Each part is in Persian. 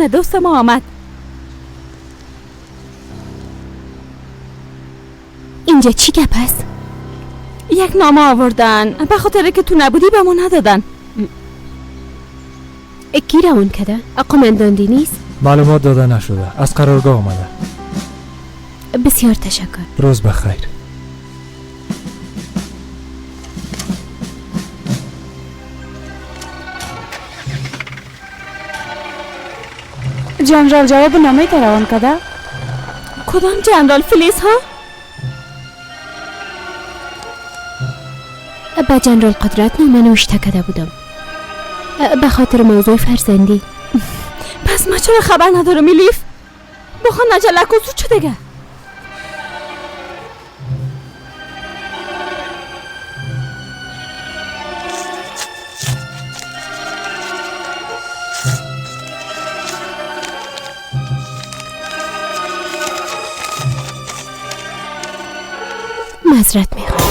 من دوست ما آمد. اینجا چی گپ است؟ یک نامه آوردن، به خاطر که تو نبودی به ما ندادن. کی روان کده؟ قماندان دینیست؟ معلومات داده نشده، از قرارگاه آمده. بسیار تشکر. روز بخیر. جنرال جواب نامه ته روان کده؟ کدام جنرال؟ فلیس ها؟ به جنرال قدرت نامه نوشته کده بودم به خاطر موضوع فرزندی. پس ما چرا خبر ندارم الیف؟ بخوان عجله کن، زود چه دیگه؟ معذرت میخوام.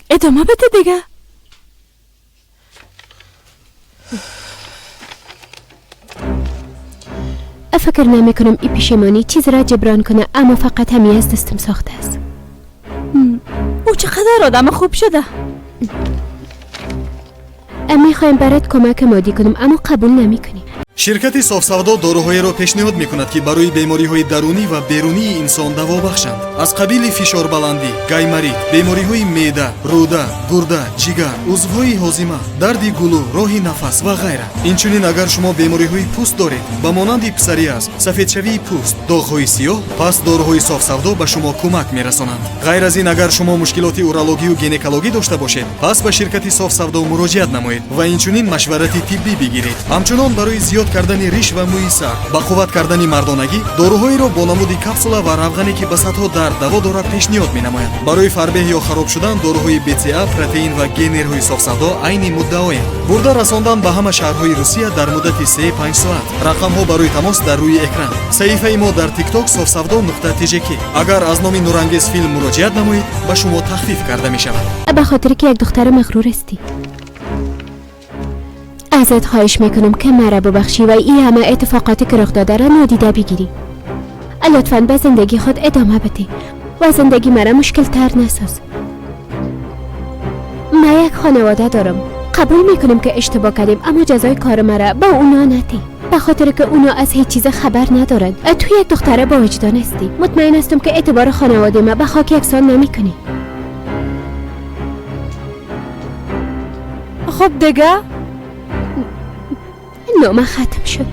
ادامه بده دیگه. فکر نمی کنم ای پشیمانی چیز را جبران کنه، اما فقط همی از دستم ساخته است. او چقدر آدم خوب شده. میخوایم برات کمک مادی کنم اما قبول نمی کنی. شرکت صاف‌سودا داروهایی را پیشنهاد می‌کند که برای بیماری‌های درونی و بیرونی انسان دوا بخشند، از قبیل فشار بلندی، گایماریت، بیماری‌های معده، روده، گرده، جگر، عضوهای هاضمه، درد گلو، راه نفس و غیره. اینچنین اگر شما بیماری‌های پوست دارید، به مانند پسوریاز، سفیدشوی پوست، داغ‌های سیاه، پس داروهای صاف‌سودا به شما کمک می‌رسانند. غیر از این اگر شما مشکلات اورولوژی و گینکولوژی داشته باشید، پس به شرکت صاف‌سودا مراجعت نمایید و اینچنین مشورت طبی بگیرید. همچنان برای زیاد کردن ریش و موی سر، با قوت کردن مردانگی، داروهایی را با نمود کپسولا و روغنی که به صدها درد دوا دارد پیشنهاد می‌نمایند. برای فربه یا خراب شدن داروهای BCA، پروتئین و گینرهای صاف‌سودا عین مدعایند. برده رساندن به همه شهرهای روسیه در مدت 3-5 ساعت. رقم ها برای تماس در روی اکران. صحیفه ما در تیک تاک صاف‌سودا.tjk. اگر از نام نورانگیز فیلم مراجعت نمایید به شما تخفیف کرده می شود. به خاطر که یک دختر مغرور هستی. ازت خواهش میکنم که مرا ببخشی و این همه اتفاقاتی که رخ داده را نادیده بگیری. لطفاً به زندگی خود ادامه بده و زندگی مرا مشکل تر نساز. من یک خانواده دارم. قبول میکنم که اشتباه کردیم، اما جزای کار مرا با اونا نده، به خاطر که اونا از هیچ چیز خبر ندارند. تو یک دختر با وجدان هستی. مطمئن هستم که اعتبار خانواده ما به خاک یکسان نمیکنی. خب دیگه نامه ختم شد.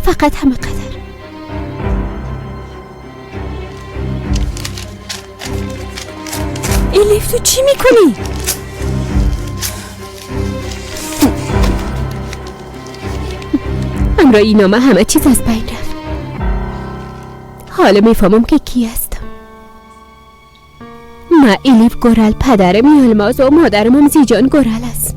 فقط همه قدر. الیف تو چی میکنی؟ امرا این نامه همه چیز از بین رفت. حالا میفهمم که کی هستم. من الیف گورل، پدرم یلماز و مادرم زیجان گورل است.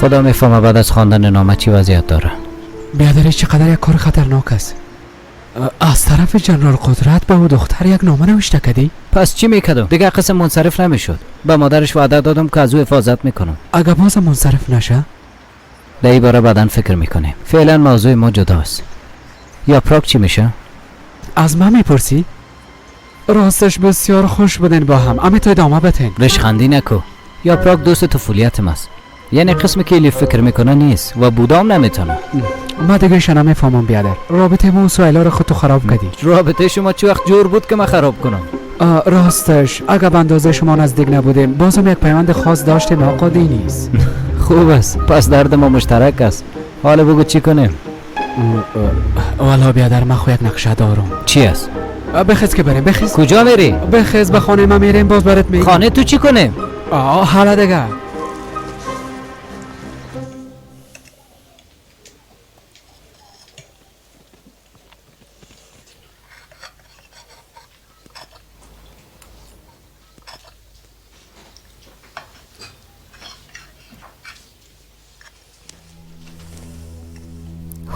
خدا میفهمه بعد از خواندن نامه چی وضعیت داره. بیادره چقدر یک کار خطرناک است. از طرف جنرال قدرت به او دختر یک نامه نوشته کردی؟ پس چی میکردم؟ دیگه قسم منصرف نمیشد. به مادرش وعده دادم که از او حفاظت میکنم. اگه بازم منصرف نشه؟ در این باره بعدا فکر میکنیم. فعلا موضوع ما جداست. یا پراک چی میشه؟ از من میپرسی؟ راستش بسیار خوش بودن با هم. امی تو ادامه بتین. رشخندی نکو. یا پراک دوست طفولیت ماست. یعنی قسمی که الیف فکر میکنه نیست و بودام نمیتونه. ما دیگه نمیفهمم بیادر. رابطه ما و سهیلا رو خود تو خراب کردی. رابطه شما چه وقت جور بود که من خراب کنم؟ راستش اگه به اندازه شما نزدیک نبودیم بازم یک پیوند خاص داشتیم. آقا نیست. خوب است، پس درد ما مشترک است. حالا بگو چی کنیم؟ والا بیادر من خو یک نقشه دارم. چی است؟ بخیز که بریم. بخیز. کجا میری؟ بخیز به خانه ما میریم باز برات میگم. خانه تو چی کنیم؟ حالا دیگه.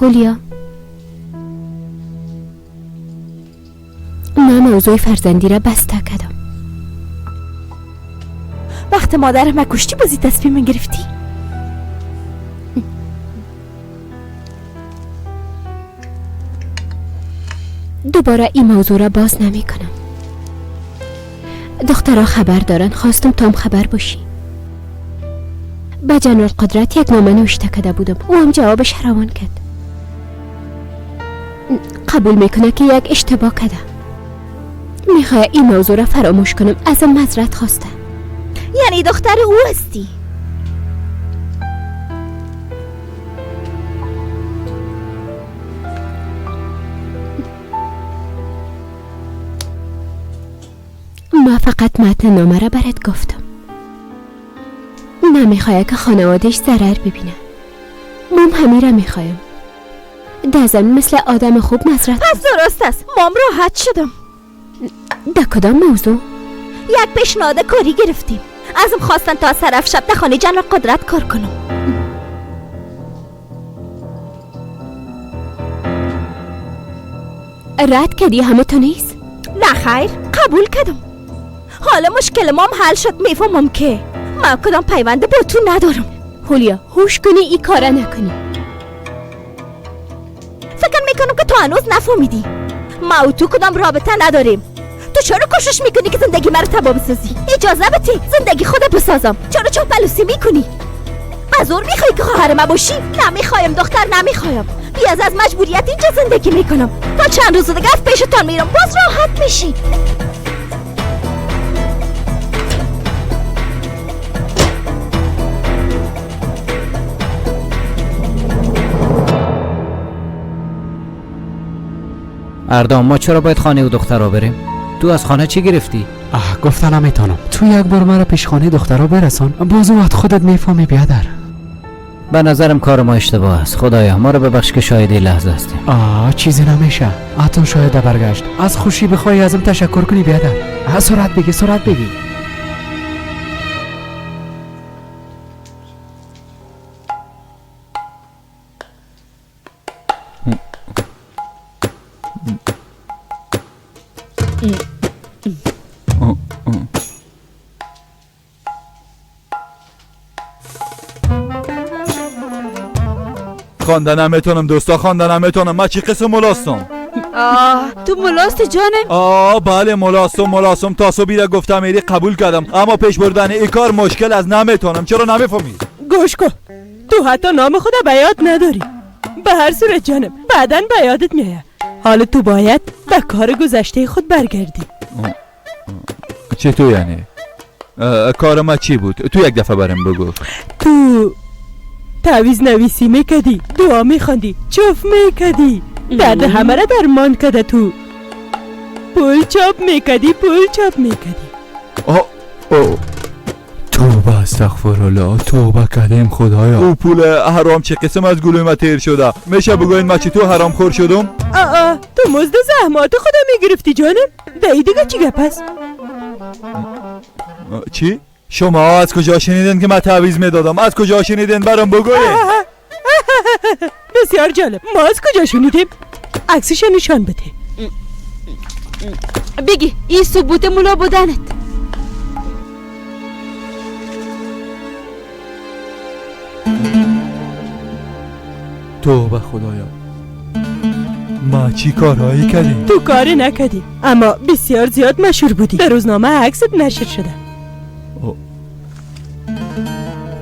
هولیا، من موضوع فرزندی را بسته کردم. وقت مادر ما کشتی بازی تصمیم گرفتی؟ دوباره این موضوع را باز نمی کنم. دخترها خبر دارن، خواستم تام خبر باشی. به جنرال قدرت یک نامه نوشته کرده بودم، او هم جوابش روان کرد. قبول میکنه که یک اشتباه کرده. میخواه این موضوع را فراموش کنم، ازم معذرت خواسته. یعنی دختر او هستی؟ ما فقط متن نامه را برات گفتم. نمیخواه که خانوادهش ضرر ببینه. مام همین را میخوایم. دزم مثل آدم خوب معذرت. پس درست است، مام راحت شدم. در کدام موضوع؟ یک پیشنهاد کاری گرفتیم. ازم خواستن تا از طرف شب در خانه جنرال قدرت کار کنم. رد کردی همه تو نیست؟ نه خیر، قبول کردم. حالا مشکل مام حل شد. میفهمم که من کدام پیوند با تو ندارم. هولیا، هوش کنی ای کاره نکنی. فکر میکنم که تو هنوز نفهمیدی ما و تو کدام رابطه نداریم. تو چرا کوشش میکنی که زندگی مرا تباه بسازی؟ اجازه بده زندگی خود بسازم. چرا چاپلوسی میکنی؟ بزور میخوای که خواهر من باشی؟ نمیخوایم دختر، نمیخوایم. بیاز از مجبوریت اینجا زندگی میکنم. تا چند روز دیگه از پیشتان میرم، باز راحت میشی. اردام، ما چرا باید خانه و دخترها بریم؟ تو از خانه چی گرفتی؟ گفتن نمیتونم. تو یک بار مرا پیش خانه دخترها برسان، باز وقت خودت میفهمی بیادر. به نظرم کار ما اشتباه است. خدایا ما رو ببخش که شاهد این لحظه هستیم. چیزی نمیشه. حتی شاید برگشت. از خوشی بخوای ازم تشکر کنی بیادر. سرعت بگی، سرعت بگی. خوانده نمیتونم دوستا، خوانده نمیتونم. من چی قسم ملاستم؟ تو ملاست جانم؟ بله ملاستم. تا صبح را گفتم ایری قبول کردم، اما پیش بردن این کار مشکل از نمیتونم. چرا نمیفهمی؟ گوش کن، تو حتی نام خدا به یاد نداری. به هر صورت جانم بعداً به یادت میآید. حالا تو باید به کار گذشته خود برگردی. چطور یعنی؟ کار ما چی بود؟ تو یک دفعه برم بگو. تو تعویذ نویسی میکردی، دعا میخواندی، چوف میکردی، درد همه را درمان کرده. تو پول چاپ میکردی، پول چاپ میکردی. توبه استغفرالله، توبه کردیم خدایا. او پول حرام چه قسم از گلوی ما تیر شده؟ میشه بگوین ما چطور حرام خور شدم؟ تو مزد زحمات خدا میگرفتی جانم. دایی دیگه چی گپ است؟ چی؟ شما از کجا شنیدین که من تعویض میدادم؟ از کجا شنیدین برام بگوین؟ بسیار جالب، ما از کجا شنیدیم؟ عکسش نشان بده. بگی این ثبوت مولا بودنت. توبه خدایا، ما چی کارهایی کردیم؟ تو کاری نکردی، اما بسیار زیاد مشهور بودی. در روزنامه عکست نشر شده.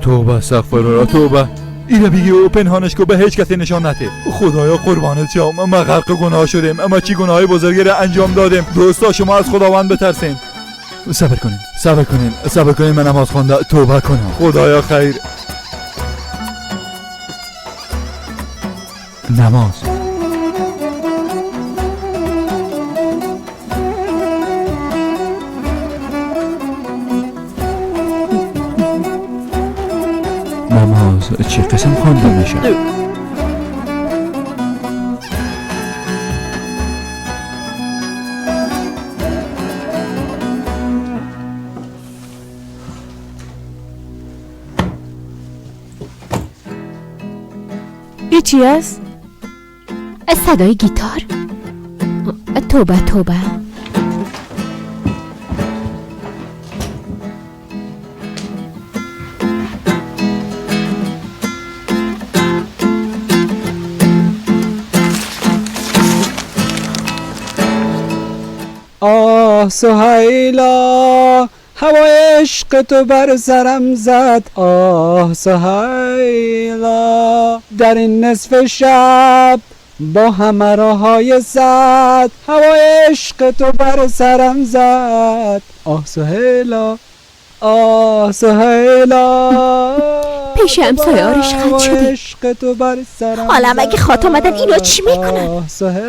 توبه استغفرالله، توبه. اینو بگی و پنهانش کو، به هیچ کسی نشان نده. خدایا قربانت شم، ما غرق گناه شدیم، اما چی گناهی بزرگی را انجام دادیم. دوستا شما از خداوند بترسین. صبر کنین، صبر کنین، صبر کنین، من نماز خوانده توبه کنم. خدایا خیر. نماز. نماز چه قسم خوانده میشه؟ ای چی است؟ صدای گیتار. توبه توبه. آه سهیلا، هوای عشق تو بر سرم زد. آه سهیلا، در این نصف شب با همه راه‌های زد، هوای عشق تو بر سرم زد. آه سهیلا، آه سهیلا. پیش همسایه آرش خط شدی. حالا اگه خاط آمدن اینا چی میکنن؟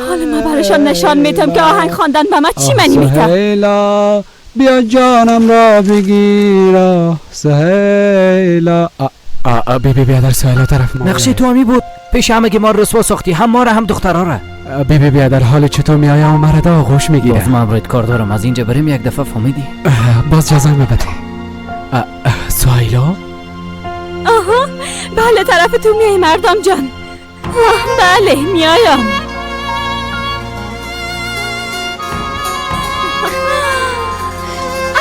حالا من براشان نشان میتم که آهنگ خواندن به من چی منی میتم. سهیلا بیا جانم را بگیر. آه سهیلا. بی بی بیادر سهیلا طرف ما. نقشه تو همی بود. پیش همه که ما رسوا ساختی، هم ما را هم دخترها را. بی بی بیادر حال چطور میآید و مرا در آغوش میگیره. باز من امروز کار دارم، از اینجا بریم یک دفعه فهمیدی. باز جزای بده. سهیلا؟ آها بله، طرف تو میای مردم جان. بله میایم.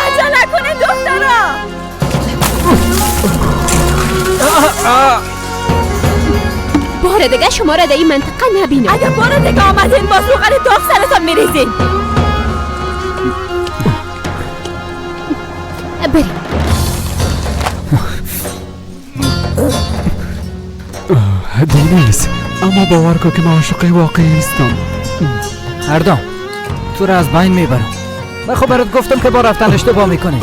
عجله کنین دخترا. بار دیگه شما را در این منطقه نبینم. اگه بار دیگه آمدین باز روغن داغ سرتان میریزین. بریم. دینیز، اما باور کن که من عاشق واقعی هستم. اردام تو را از بین میبرم. من خب برات گفتم که با رفتن اشتباه میکنی.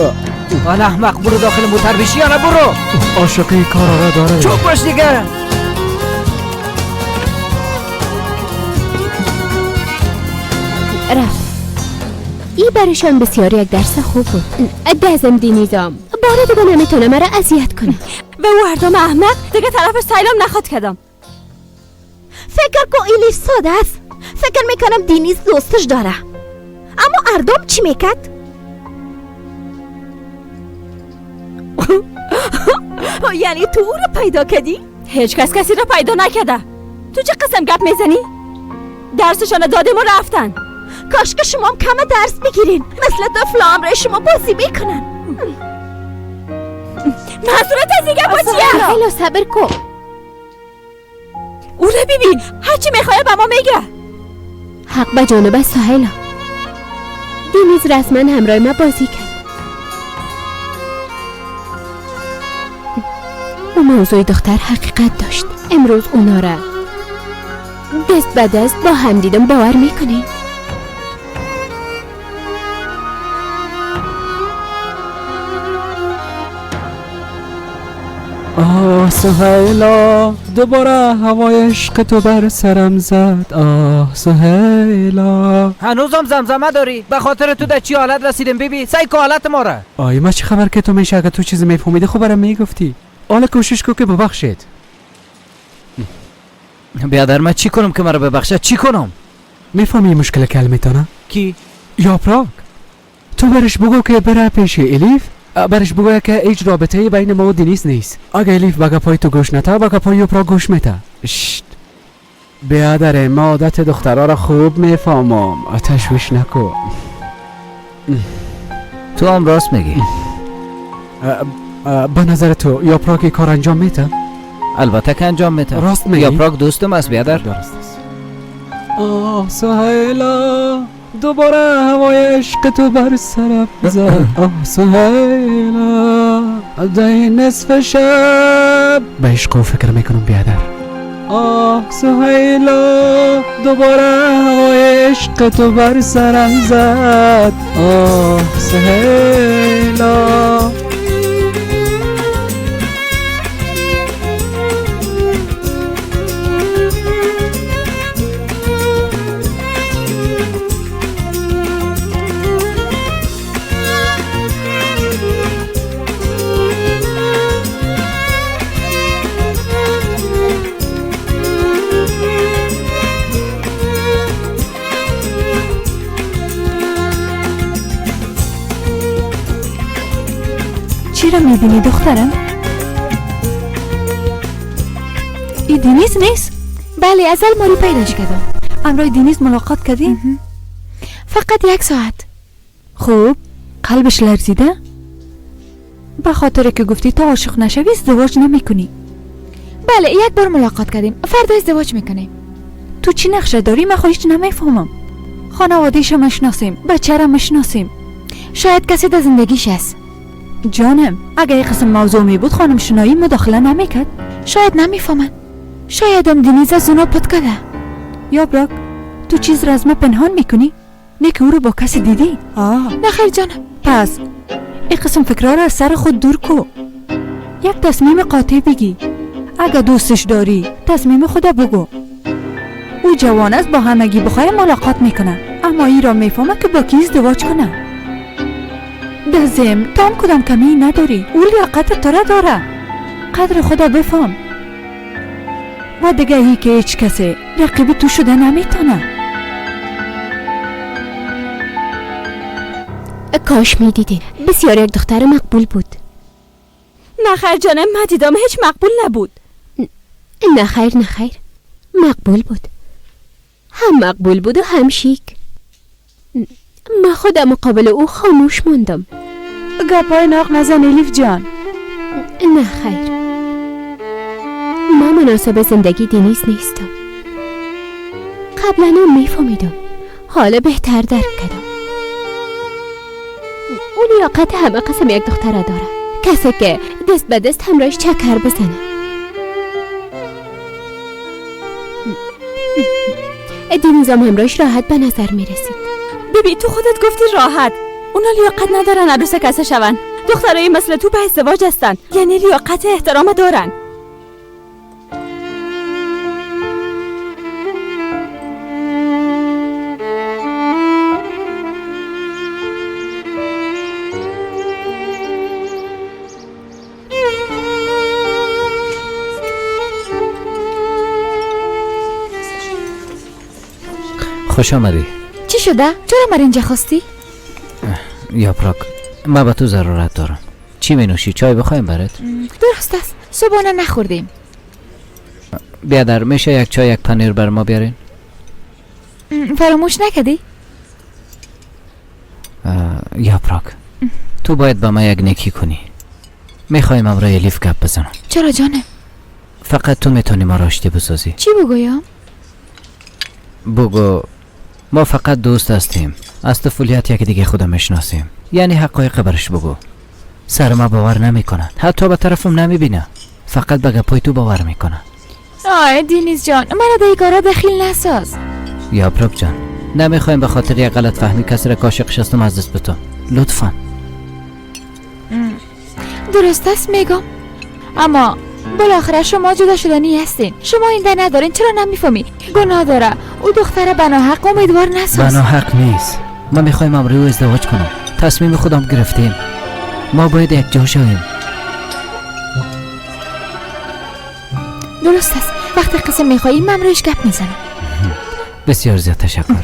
حالا احمق برو داخل موتر بشی یا نه برو. عاشقی کارا را داره. چوب باش دیگه. رفت. ای برشان بسیار یک درس خوب بود. دزم دینیزم بار دیگه نمیتونه مرا اذیت کنه. به او اردام احمق دیگه طرف سیلام نخواد کردم. فکر کن ایلیف ساده است. فکر میکنم دینیز دوستش داره. اما اردام چی میکرد؟ یعنی تو او رو پیدا کردی؟ هیچ کس کسی رو پیدا نکرده. تو چه قسم گپ میزنی؟ درسشان دادیم و رفتن. کاش که شما هم کم درس بگیرین. مثل طفل امرای شما بازی میکنن. منظورت از این گپا چیه؟ خیلی صبر کن. او رو ببین، هرچی میخواه به ما میگه. حق به جانب سهیلا. دینیز رسما همراه ما بازی کرد. او موضوع دختر حقیقت داشت. امروز اونا را دست به دست با هم دیدم. باور میکنین؟ آه سهیلا، دوباره هوای عشق تو بر سرم زد. آه سهیلا. هنوزم زمزمه داری؟ به خاطر تو در چی حالت رسیدیم بیبی؟ سعی که حالت ما را. آی ما چی خبر که تو میشه؟ اگه تو چیزی میفهمیدی خب برام میگفتی. حالا کوشش کو که ببخشید. بیادر من چی کنم که مرا ببخشد؟ چی کنم؟ میفهمی مشکل کلمه کی؟ یاپراک. تو برش بگو که بره پیش الیف، برش بگو که هیچ رابطه بین ما و دینیز نیست. اگه الیف به گپای تو گوش نته، به گپای یاپراک گوش میته. شت بیادر، ما عادت دخترها را خوب میفهمم، تشویش نکن. تو هم راست میگی. به نظر تو یاپراک کار انجام میده؟ البته که انجام میده. راست میگی؟ یاپراک دوستم است بیادر. درست است. آه سهیلا، دوباره هوای عشق تو بر سرم زد. آه سهیلا، در نصف شب به عشق فکر میکنم بیادر. آه سهیلا، دوباره هوای عشق تو بر سرم زد. آه سهیلا. چی را میبینی دخترم؟ ای دینیز نیست؟ بله، از الماری پیداش کردم. امرای دینیز ملاقات کردی؟ فقط 1 ساعت. خوب، قلبش لرزیده؟ به خاطر که گفتی تا عاشق نشوی ازدواج نمیکنی. بله، 1 بار ملاقات کردیم، فردا ازدواج میکنیم. تو چی نقشه داری؟ من خواهیش نمیفهمم. خانواده‌اش مشناسیم، بچه را مشناسیم. شاید کسی در زندگیش است. جانم، اگه یک قسم موضوع می بود خانم شنایی مداخله نمیکرد. شاید نمیفهمن. شاید هم دینیز از اونا پت کرده. یا براک، تو چیز را از من پنهان میکنی؟ نه که او رو با کسی دیدی؟ نه خیر جانم. پس این قسم فکرها را از سر خود دور کو. یک تصمیم قاطع بگی. اگه دوستش داری تصمیم خود بگو. او جوان است، با همگی بخواه ملاقات میکنه، اما ای را میفهمه که با کی ازدواج کنه. در ضمن تو هم کدام کمی نداری، او لیاقت تو را داره. قدر خدا بفهم. و دیگه ای که هیچ کسی رقیب تو شده نمیتونه. کاش میدیدین، بسیار یک دختر مقبول بود. نه خیر جانم، من دیدم هیچ مقبول نبود. نه خیر، نه خیر، مقبول بود. هم مقبول بود و هم شیک. من خودم مقابل او خاموش ماندم. گپای ناق نزن الیف جان. نه خیر، من مناسب زندگی دینیز نیستم. قبلا هم میفهمیدم، حالا بهتر درک کردم. او لیاقت همه قسم یک دختره داره، کسی که دست به دست همراهش چکر بزنه. دینیزم همراهش راحت به نظر میرسید. ببی تو خودت گفتی راحت. اونا لیاقت ندارن عروس کسه شون. دخترای مثل تو به ازدواج هستن، یعنی لیاقت احترام دارن. خوش آمدی. چی شده؟ چرا مرا اینجا خواستی؟ یاپراک، من به تو ضرورت دارم. چی می نوشی؟ چای بخوایم برات؟ درست است، صبحانه نخوردیم. بیادر، میشه یک چای یک پنیر بر ما بیارین؟ فراموش نکردی؟ یاپراک، تو باید با من یک نیکی کنی. میخوایم امرای الیف گپ بزنم. چرا جانم؟ فقط تو میتونی ما را آشتی بسازی. چی بگویم؟ بگو ما فقط دوست هستیم، از طفولیت یکی دیگه خودم میشناسیم. یعنی حقایق برش بگو. سر ما باور نمیکنه، حتی به طرفم نمیبینه، فقط به گپای تو باور میکنه. آه دینیز جان، مرا در این کارا دخیل نساز. یاپراک جان، نمیخوایم به خاطر یک غلط فهمی کسی را که عاشقش هستم از دست بتم. لطفا. درست است میگم، اما بالاخره شما جدا شدنی هستین. شما اینده ندارین، چرا نمیفهمی؟ گناه داره او دختر بناحق امیدوار نساز. بناحق نیست، ما میخوایم امروز او ازدواج کنم. تصمیم خودم گرفتیم، ما باید یک جا شویم. درست است، وقتی قسم میخوایی من رویش گپ میزنم. بسیار زیاد تشکر.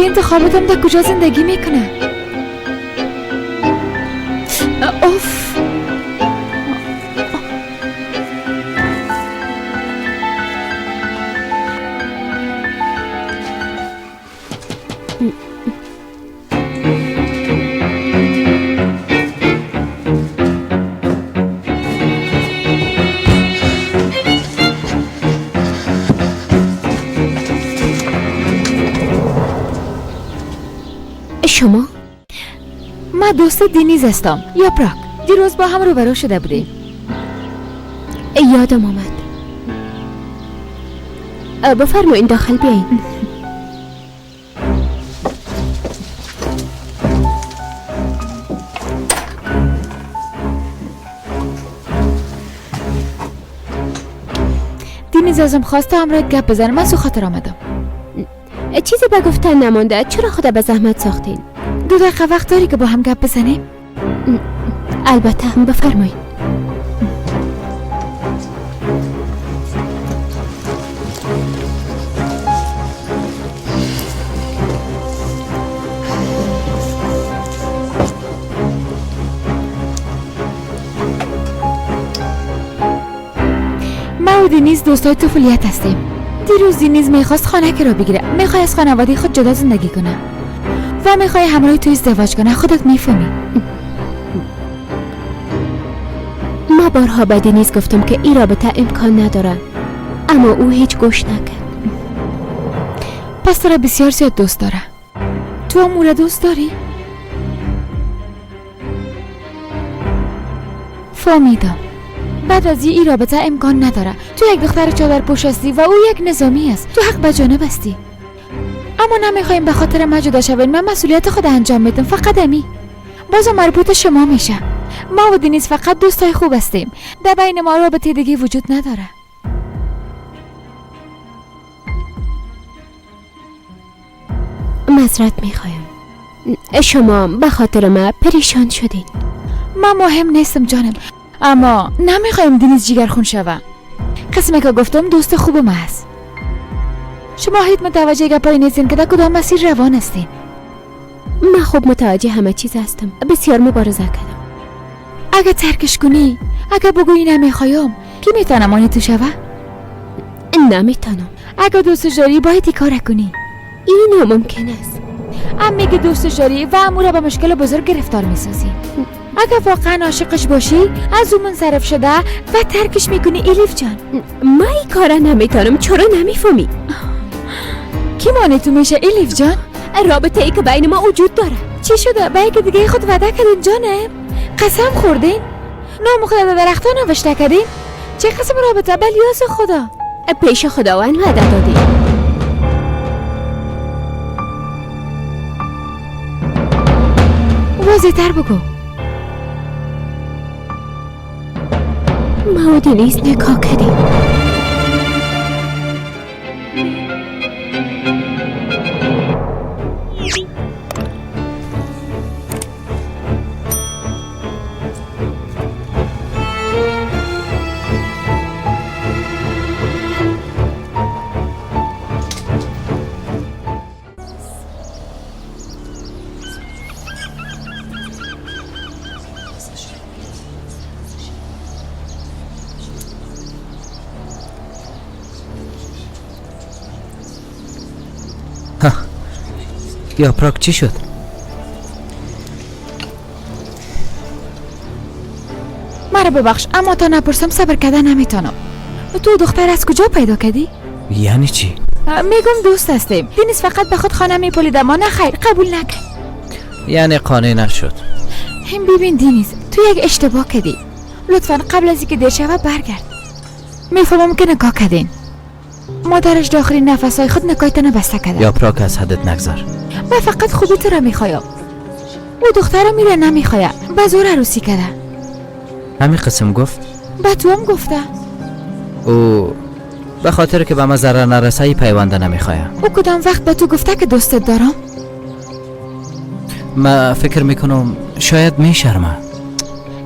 انتخابتم در کجا زندگی میکنه؟ اوف، شما؟ من دوست دینیز هستم یاپراک. دیروز با هم روبرو شده بودیم. یادم آمد. بفرمایین داخل بیایین. دینیز ازم خواسته همراهت گپ بزنم، من سو خاطر آمدم. چیزی به گفتن نمانده، چرا خدا به زحمت ساختین؟ 2 دقیقه وقت داری که با هم گپ بزنیم؟ البته، بفرمایید. ما و دینیز دوستای طفولیت هستیم. دیروز دینیز میخواست خانه که را بگیره، میخوای از خانواده خود جدا زندگی کنه و میخوای همراه تو ازدواج کنه. خودت میفهمی. ما بارها به دینیز گفتم که این رابطه امکان نداره، اما او هیچ گوش نکرد. پس تو را بسیار زیاد دوست داره. تو هم او را دوست داری؟ فهمیدم. بعد از این رابطه امکان نداره. تو یک دختر چادر پوش هستی و او یک نظامی است. تو حق به جانب هستی، اما نمیخوایم به خاطر ما جدا شوین. من مسئولیت خود انجام میدم، فقط امی بازم مربوط شما میشه. ما و دینیز فقط دوستای خوب هستیم. در بین ما رابطه دیگه وجود نداره. معذرت میخوایم، شما به خاطر ما پریشان شدین. من مهم نیستم جانم، اما نمیخوایم دینیز جیگر خون شوه. قسمی که گفتم دوست خوب ما است. شما هیچ متوجه گپای نیستین که در کدام مسیر روان هستین. من خوب متوجه همه چیز هستم. بسیار مبارزه کردم. اگه ترکش کنی، اگه بگویی نمیخوایم، کی میتونه مانع تو شوه؟ نمیتونم. اگه دوستش داری باید این کار کنی. این ناممکن است. ام میگه دوستش داری و امو را به مشکل بزرگ گرفتار میسازی. اگه واقعا عاشقش باشی از او منصرف شده و ترکش میکنی. الیف جان، من این کار نمیتونم. چرا نمیفهمی؟ کی مانع تو میشه الیف جان؟ رابطه ای که بین ما وجود داره. چی شده؟ به یکی دیگه خود وعده کردین جانم؟ قسم خوردین؟ نام خدا در درختان نوشته کردین؟ چه قسم رابطه؟ بلیاس خدا پیش خداوند وعده دادیم. واضح تر بگو. ما و دنیز نکاح کردیم. یاپراک چی شد؟ مرا ببخش، اما تا نپرسم صبر کردن نمیتونم. تو دختر از کجا پیدا کردی؟ یعنی چی؟ میگم دوست هستیم. دینیز فقط به خود خانه میپالید، اما نه خیر، قبول نکرد. یعنی قانع نشد. هم ببین دینیز، تو یک اشتباه کردی. لطفا قبل از اینکه دیر شود برگرد. میفهمم که نگاه کردین. مادرش داخل نفسهای خود نکایتان بسته کرده. یاپراک از حدت نگذار. من فقط خوبی تو را میخوایم. او دختر میره نمیخواه، به زور عروسی کرده. همین قسم گفت؟ به تو هم گفته. او به خاطر که به من ضرر نرسه ای پیونده نمیخواه. او کدام وقت به تو گفته که دوستت دارم؟ من فکر میکنم شاید میشرمه.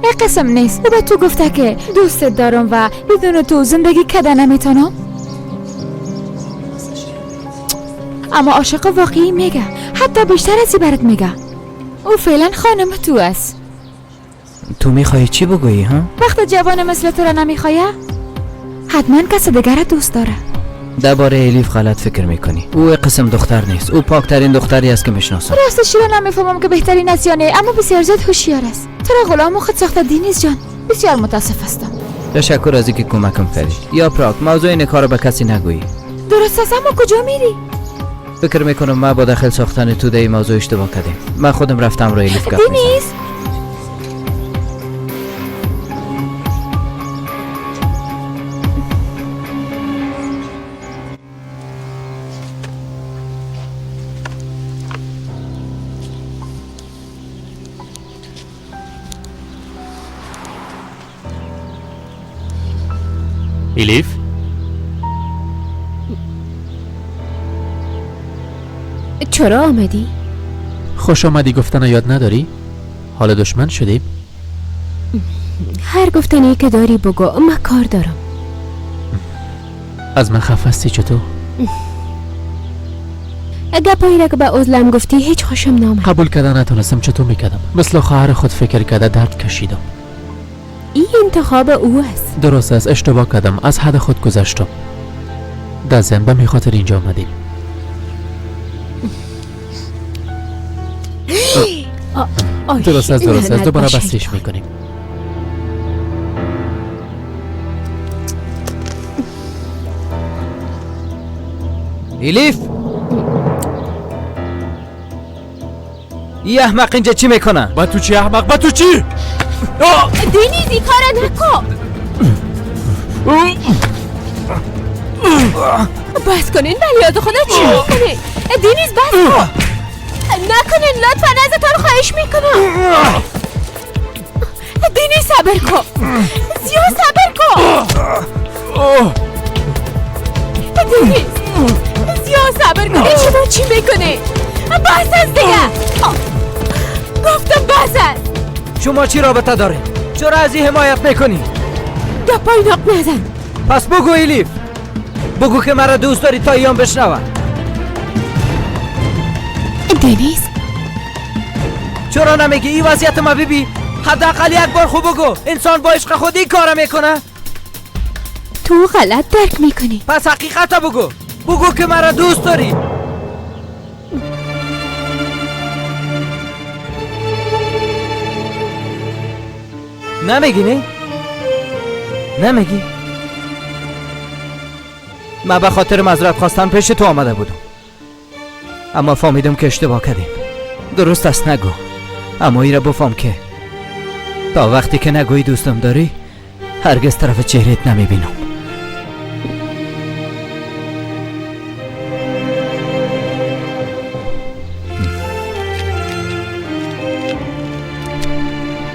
ای قسم نیست. او به تو گفته که دوستت دارم و بدون تو زندگی کده نمیتونم. اما عاشق واقعی میگه، حتی بیشتر از این برات میگه. او فعلا خانم تو است. تو میخوای چی بگویی ها؟ وقت جوان مثل تو را نمیخواه، حتما کس دیگر دوست داره. درباره الیف غلط فکر میکنی. او قسم دختر نیست. او پاکترین دختری است که میشناسم. راستش را نمیفهمم که بهترین است یا نه، اما بسیار زیاد هوشیار است. تو را غلام خود ساخته دینیز جان. بسیار متاسف هستم. تشکر از اینکه کمکم کردی. یاپراک، موضوع این کار به کسی نگویی. درست است، اما کجا میری؟ فکر میکنم ما با داخل ساختن توده این موضوع اشتباه کردیم. من خودم رفتم روی الیف گپ میزنم. دینیز، الیف، چرا آمدی؟ خوش آمدی گفتن یاد نداری؟ حالا دشمن شدیم؟ هر گفتنی که داری بگو، من کار دارم. از من خفه هستی چطور؟ گپایی را که به عزلم گفتی هیچ خوشم نامد. قبول کردن نتونستم، چطور میکردم؟ مثل خواهر خود فکر کرده درد کشیدم. این انتخاب او است. درست است، اشتباه کردم، از حد خود گذشتم. در ضمن به می خاطر اینجا آمدیم. درست است، درست است، دوباره بستش میکنیم. الیف، ای احمق اینجا چی میکنه؟ با تو چی احمق؟ با تو چی؟ دینیز این کار نکن. بس کنین بلیاد خدا چی میکنه؟ دینیز بس کن. نکنین لطفا، ازتان خواهش میکنم. دینیز صبر کن، زیاد صبر کن. دینیز زیاد صبر کن. شما چی میکنه؟ بس است دیگه، گفتم بس است. شما چی رابطه داره؟ چرا از این حمایت میکنی؟ گپای ناق نزن. پس بگو الیف، بگو که مرا دوست داری تا ایام بشنوه. دنیز چرا نمیگی این وضعیت ما ببی؟ حداقل یک بار خوب بگو. انسان با عشق خود این کار میکنه. تو غلط درک میکنی. پس حقیقت بگو، بگو که مرا دوست داری. نمیگی نه؟ نمیگی؟ من به خاطر معذرت خواستن پیش تو آمده بودم، اما فهمیدم که اشتباه کردیم. درست است نگو، اما ای را بفهم که تا وقتی که نگویی دوستم داری هرگز طرف چهرت نمیبینم.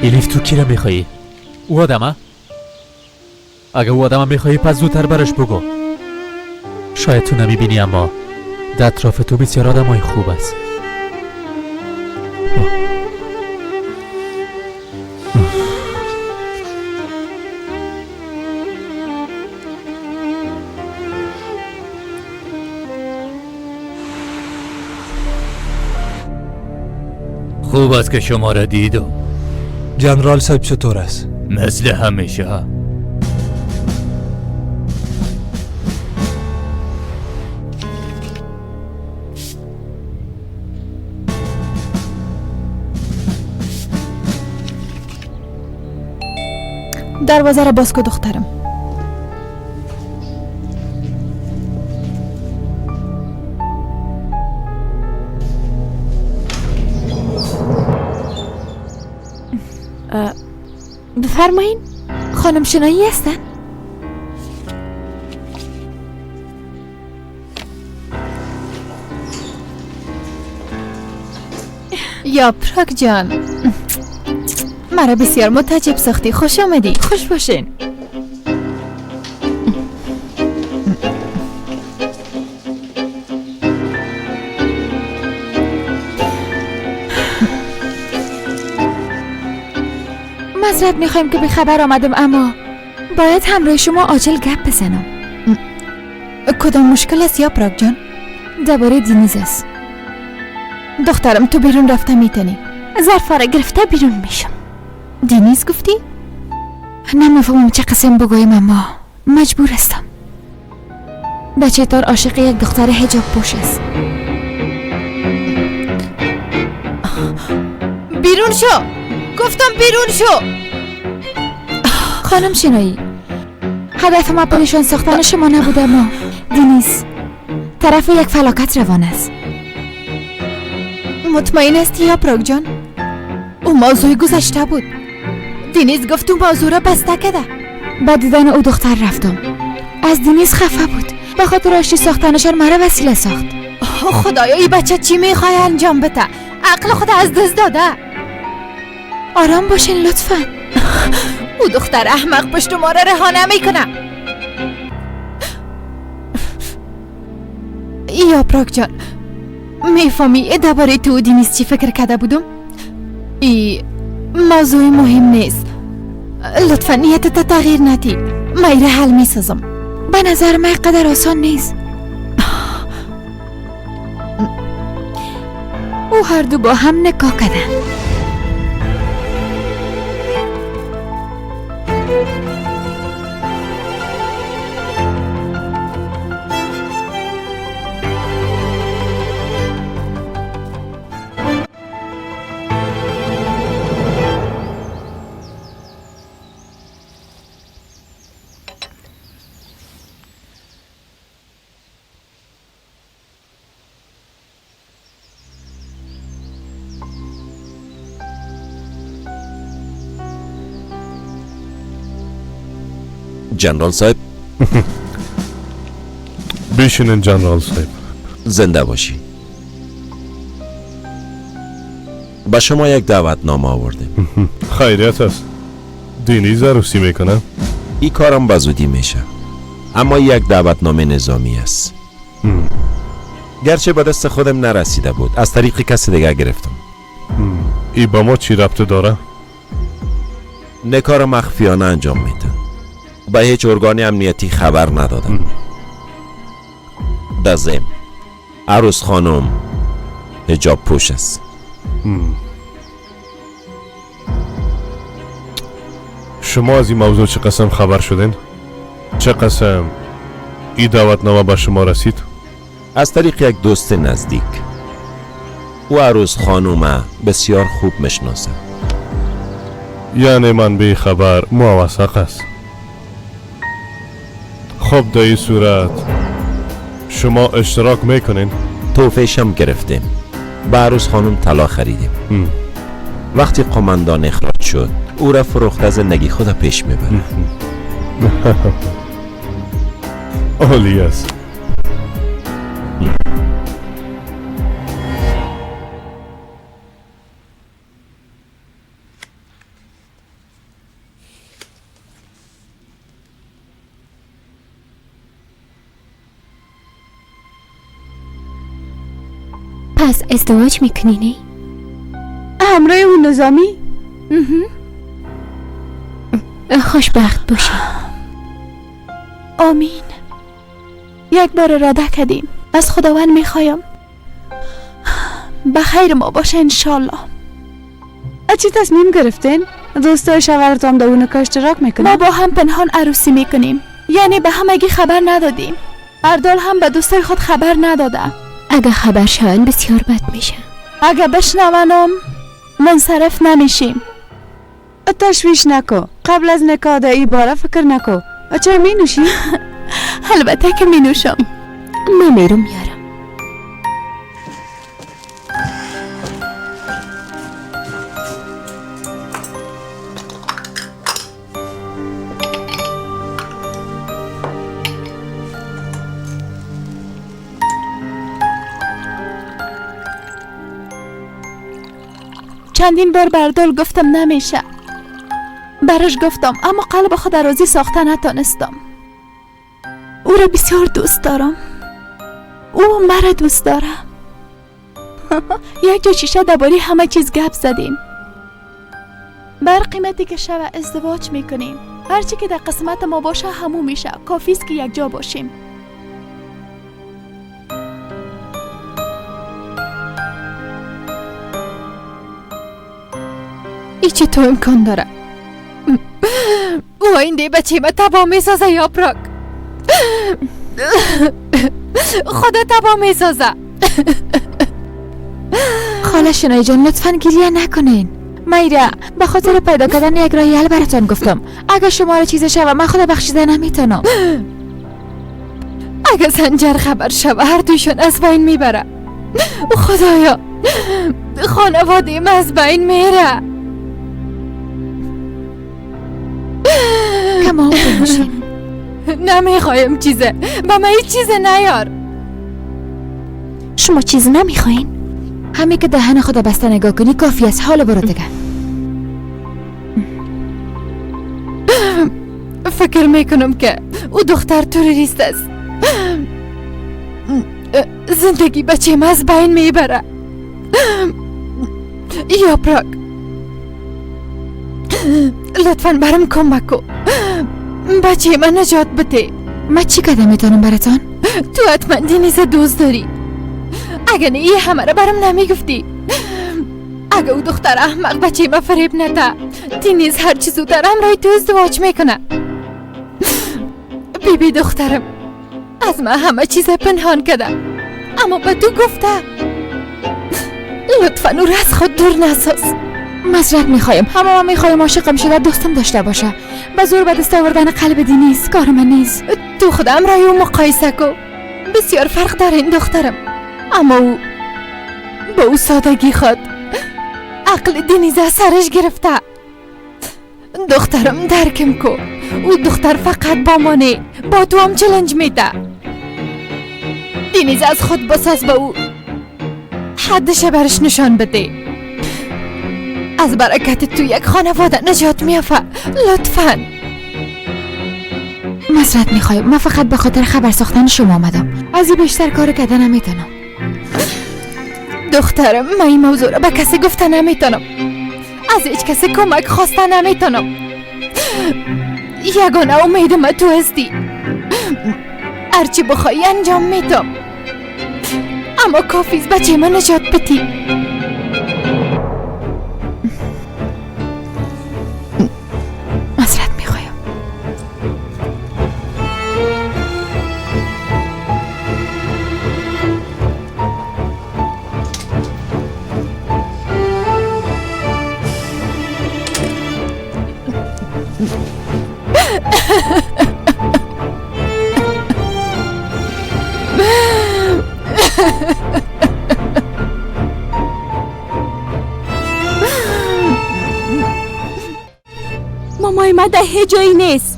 الیف تو کی را میخوایی؟ او آدمه؟ اگه او آدمه میخوایی پس زودتر برش بگو. شاید تو نمیبینی اما در اطراف تو بسیار آدمای خوب است. خوب است که شما را دیدم. جنرال صاحب چطور است؟ مثل همیشه. دروازه را باز کو دخترم. بفرمایین. خانم شنایی هستن؟ یا پراک جان، مرا بسیار متعجب ساختی. خوش آمدی. خوش باشین. معذرت میخوایم که به خبر آمدم، اما باید همراه شما عاجل گپ بزنم. کدام مشکل است یا پراک جان؟ درباره دینیز است. دخترم تو بیرون رفته میتونی. ظرفا را گرفته بیرون میشم. دینیز گفتی؟ نمیفهمم چه قسم بگویم، اما مجبور هستم. بچه تان عاشق یک دختر حجاب پوش است. بیرون شو! گفتم بیرون شو! خانم شنایی، هدف ما پریشان ساختن شما نبود، اما دینیز طرف یک فلاکت روان است. مطمئن هستی یا پراک جان؟ او موضوع گذشته بود. دینیز گفت او موضوع را بسته کرده. با دیدن او دختر رفتم. از دینیز خفه بود. به خاطر آشتی ساختنشان مرا وسیله ساخت. خدایا این بچه چی میخوای انجام بده؟ عقل خود از دست داده. آرام باشین لطفا. او دختر احمق پشت ما را رها نمیکنه. یا پراک جان، میفهمی درباره تو و دینیز چی فکر کرده بودم؟ ای موضوع مهم نیست. لطفا نیتت تغییر ندی. من ایره حل میسازم. به نظر من قدر آسان نیست. او هر دو با هم نکاح کردن. جنرال صاحب. بشینن جنرال صاحب. زنده باشی. با شما یک دعوتنامه آوردیم. خیریت است. دینیز عروسی میکنه؟ این کارم به زودی میشه، اما یک دعوتنامه نظامی است. گرچه به دست خودم نرسیده بود، از طریق کسی دیگه گرفتم. ای با ما چی ربط داره؟ نکار مخفیانه انجام میدن. به هیچ ارگان امنیتی خبر ندادم. در ضمن عروس خانم حجاب پوش است. شما از این موضوع چه قسم خبر شدین؟ چه قسم این دعوتنامه به شما رسید؟ از طریق یک دوست نزدیک. او عروس خانومه بسیار خوب میشناسه. یعنی من به خبر موثق است. خب در این صورت شما اشتراک میکنین؟ توفیشم گرفتیم. به عروس خانم طلا خریدیم. وقتی قماندان اخراج شد او را فروخته زندگی خود پیش میبره. عالی است. پس ازدواج میکنی نه؟ همراه اون نظامی؟ خوشبخت باشی. آمین. یک بار اراده کردیم. از خداوند میخوایم به خیر ما باشه انشالله. چی تصمیم گرفتین؟ دوستای شوهرتان در اون کار اشتراک میکنن؟ ما با هم پنهان عروسی میکنیم، یعنی به همگی خبر ندادیم. اردال هم به دوستای خود خبر نداده. اگه خبر شون بسیار بد میشه. اگه بشنونم منصرف نمیشیم. تشویش نکو، قبل از نکاح در ای باره فکر نکو. چرا می نوشی؟ البته که می نوشم. من میرم میارم. چندین بار بردال گفتم نمیشه، براش گفتم، اما قلب خود راضی ساخته نتانستم. او را بسیار دوست دارم، او مرا دوست داره. یک جا شیشه درباره همه چیز گپ زدیم. بر قیمتی که شب ازدواج میکنیم، هرچی که در قسمت ما باشه همو میشه. کافی است که یک جا باشیم. ای چطور امکان داره؟ او آینده بچه ما تباه میسازه یا پراک. خدا تباه میسازه. خاله شنای جان لطفا گریه نکنین. میره به خاطر پیدا کردن یک راه حل براتان گفتم. اگه شما را چیز شوه من خدا بخشیده نمیتونم. اگه سنجر خبر شوه هر دویشون از بین میبره. خدایا خانواده ما از بین میره. کما بنوشین. نمیخوایم چیزه، با من هیچ چیز نیار. شما چیز نمیخواین؟ همه که دهن خدا بسته نگاه کنی کافی است. حالا برو دیگه. فکر میکنم که او دختر تروریست است. زندگی بچه ما از بین میبره. یا پراک لطفا برم کمک کو، بچه من نجات بده. من چی کردم میتونم براتان؟ تو حتما دینیز دوست داری، اگه نه یه همه را برم نمیگفتی. اگه او دختر احمق بچه من فریب نده، دینیز هر چی زودتر همراه تو ازدواج میکنه. بی بی دخترم از من همه چیز پنهان کرده، اما به تو گفته. لطفا او را از خود دور نساز. معذرت میخوایم، اما من میخوایم عاشقم شده دوستم داشته باشه. به زور به دست آوردن قلب دینیز کار من نیست. تو خودم رای او مقایسه کو، بسیار فرق داره این دخترم. اما او با او سادگی خود عقل دینیز از سرش گرفته. دخترم درکم کو، او دختر فقط با مانه، با تو هم چلنج میده. دینیز از خود بساز، به او حدش برش نشان بده. از برکت تو یک خانواده نجات میافه. لطفا. معذرت میخوایم، من فقط به خاطر خبر ساختن شما آمدم. از این بیشتر کار کردن نمیتونم. دخترم من این موضوع را به کسی گفته نمیتونم، از هیچ کسی کمک خواسته نمیتونم. یگانه امید من تو هستی، هرچی بخوای انجام میدم، اما کافیست بچه من نجات بدی. معذرت میخوایم. مامای من در هیچ جایی نیست.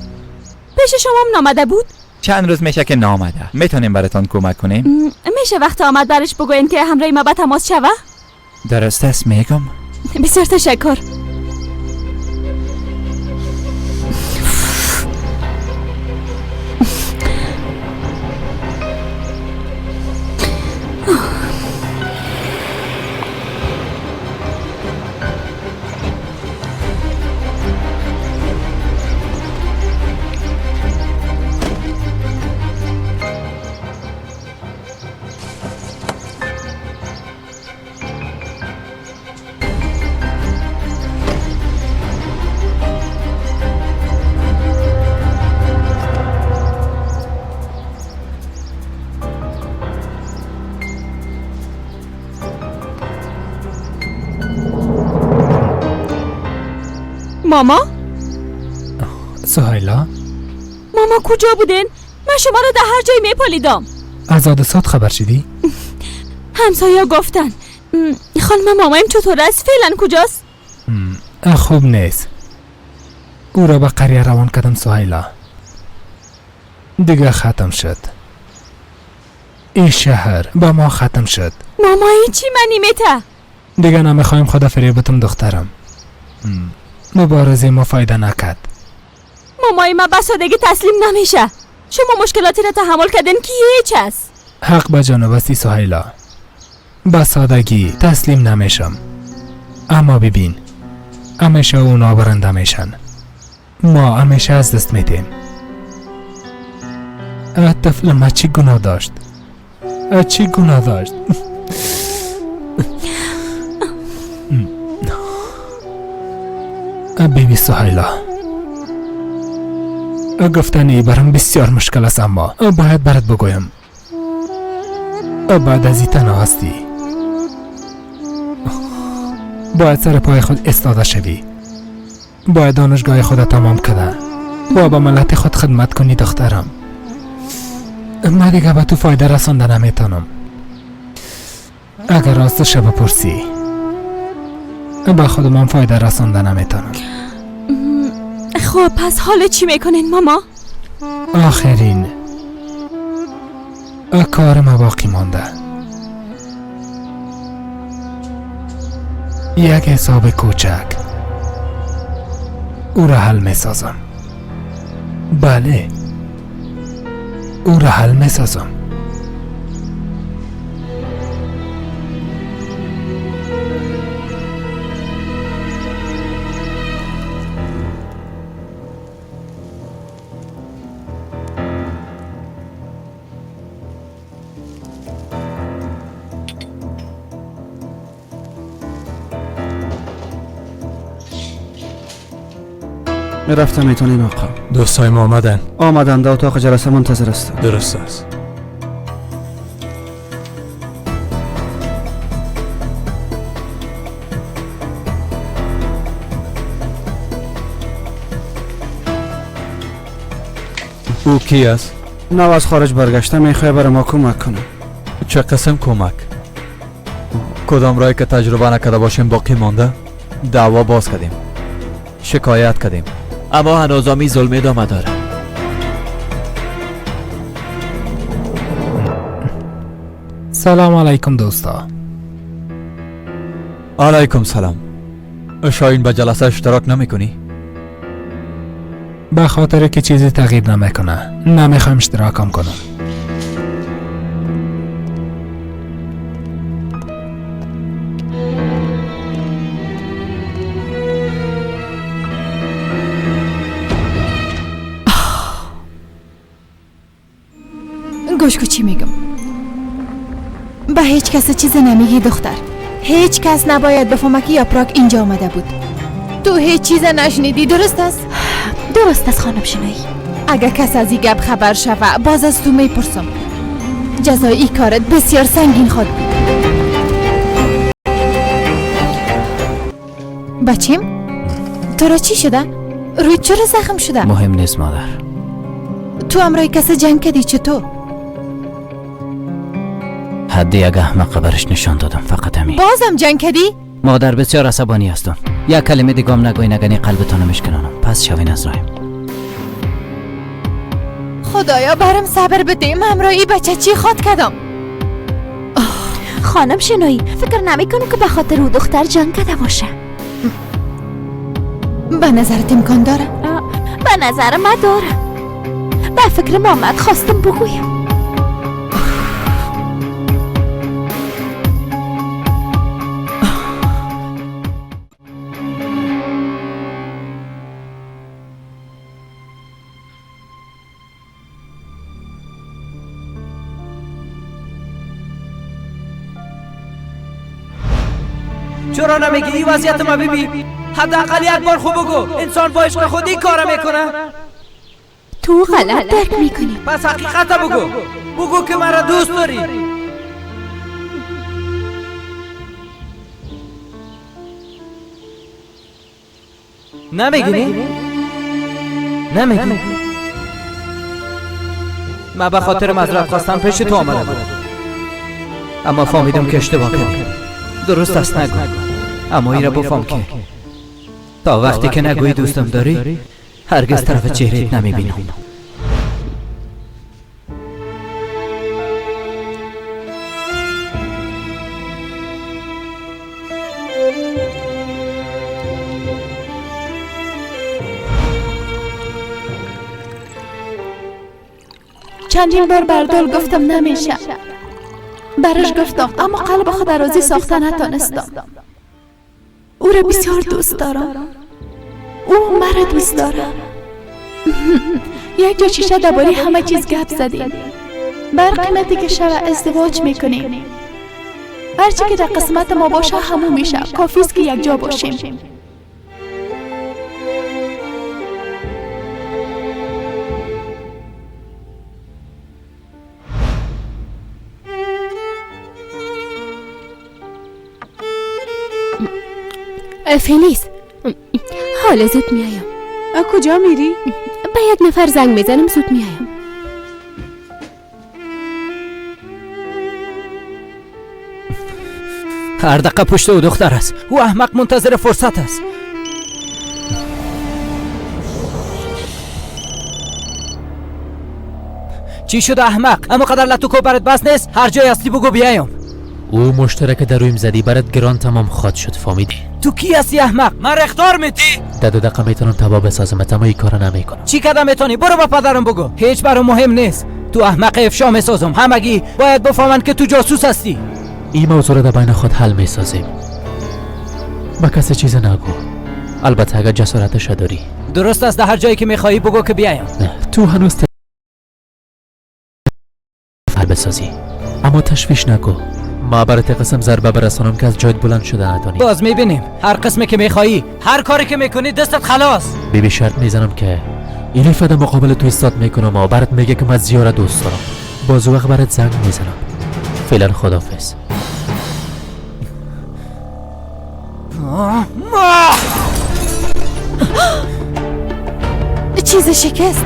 پیش شما هم نامده بود؟ چند روز میشه که نامده. میتونیم براتان کمک کنیم؟ میشه وقت آمد برش بگوین که همراه ما به تماس شوه؟ درست است میگم. بسیار تشکر. ماما؟ سهیلا؟ ماما کجا بودین؟ من شما را در هر جایی میپالیدم. از حادثات خبر شدی؟ همسایا گفتن. خانم مامایم چطور است؟ فعلا کجاست؟ خوب نیست. او را به قریه روان کردم سهیلا. دیگه ختم شد. این شهر با ما ختم شد. ماما این چی منی میته؟ دیگه نمیخوایم خدا فریبتم دخترم. مبارزه ما فایده نکرد. مامای ما به سادگی تسلیم نمیشه. شما مشکلاتی را تحمل کردین که هیچ است. حق به جانب استی سهیلا. به سادگی تسلیم نمیشم. اما ببین، همیشه اونا برنده میشن، ما همیشه از دست میدیم. طفل ما چی گناه داشت؟ چی گناه داشت؟ بیبی سهیلا، گفتنی برام بسیار مشکل است، اما باید برات بگویم. بعد از این تنها هستی، باید سر پای خود ایستاده شوی، باید دانشگاه خود تمام کرده و به ملت خود خدمت کنی دخترم. من دیگه به تو فایده رسانده نمیتونم. اگر راستش بپرسی، به خود من فایده رسانده نمیتونم. خب پس حالا چی میکنین ماما؟ آخرین کار ما باقی مانده، یک حساب کوچک، او را حل میسازم. بله، او را حل میسازم. رفتم میتونین آقا. دوستای ما آمدن. آمدن، در اتاق جلسه منتظر هستند. درست است. او کی است؟ نو از خارج برگشته، میخواه برای ما کمک کنه. چه قسم کمک؟ کدام رای که تجربه نکرده باشیم باقی مانده؟ دعوا باز کردیم، شکایت کردیم، اما هنوز آمی ظلم ادامه داره. سلام علیکم دوستا. علیکم سلام. شاهین به جلسه اشتراک نمی کنی؟ به خاطر که چیزی تغییر نمیکنه نمیخوایم اشتراکم کنم. گوش کو چی میگم. به هیچ کس چیز نمیگی دختر. هیچ کس نباید بفهمه که یاپراک اینجا آمده بود. تو هیچ چیز نشنیدی، درست است؟ درست است خانم شنایی. اگر کس از این گپ خبر شوه باز از تو میپرسم. جزای این کارت بسیار سنگین خواهد بود. بچیم تو را چی شده؟ روی چرا زخم شده؟ مهم نیست مادر. تو امرای کس جنگ کردی چطور؟ حد یک احمق برش نشان دادم، فقط همین. بازم جنگ کردی؟ مادر بسیار عصبانی هستم. یک کلمه دیگم نگوی نگنی قلبتان میشکنانم. پس شوین از رایم. خدایا برم صبر بده. من همراه بچه چی خواد کردم؟ خانم شنایی فکر نمی کنم که به خاطر او دختر جنگ کرده باشه. به نظرت امکان داره؟ به نظر من داره. به فکر محمد خواستم بگویم. چرا نمیگی این وضعیت ما ببین؟ حداقل یک بار خوب بگو انسان با عشق خودی کار میکنه. تو غلط درک میکنی. پس حقیقت بگو، بگو که مرا دوست داری. نمیگی؟ نمیگی؟ من به خاطر معذرت خواستم پیش تو آمده بودم، اما فهمیدم که اشتباه کردم. درست است نگو، اما این را بفهم که تا وقتی که نگویی دوستم داری هرگز طرف چهرهت نمیبینم. چندین بار بردال گفتم نمیشه، برش گفتم، اما قلب خود راضی ساخته نتانستم. او را بسیار دوست دارم، او مرا دوست داره. یک جا شیشه درباره همه چیز گپ زدیم. بر قیمتی که شب ازدواج میکنیم، هرچی که در قسمت ما باشه همون میشه. کافی است که یک جا باشیم. فلیس حالا زود میایم. کجا میری؟ به یک نفر زنگ میزنم، زود میایم. هر دقیقه پشت او دختر است. او احمق منتظر فرصت است. چی شد احمق؟ اما قدر لطو کو برات بس نیست؟ هر جای هستی بگو بیایم. او مشترک در رویم زدی برات گران تمام خواد شد، فهمیدی؟ تو کی هستی احمق؟ من اخطار میتی؟ در 2 دقیقه میتونم تباه بسازم، اما این کارو نمیکنم. چی کردم میتونی؟ برو با پدرم بگو. هیچ برام مهم نیست. تو احمق افشا میسازم. همگی باید بفهمند که تو جاسوس هستی. این موضوع را در بین خود حل میسازیم. با کسی چیز نگو، البته اگر جسارتش داری. درست است، در هر جایی که میخوایی بگو که بیایم. نه، تو هنوز حل بسازی، اما تشویش نگو. ما برات قسم ضربه برسانم که از جایت بلند شده نتانی. باز میبینیم. هر قسمی که میخوایی، هر کاری که میکنی دستت خلاص. بیبی شرط میزنم که ایلیف در مقابل تو ایستاد میکنم و برات میگه که من زیاره دوست دارم. باز وقت برات زنگ میزنم. فعلا خداحافظ. چیز شکست.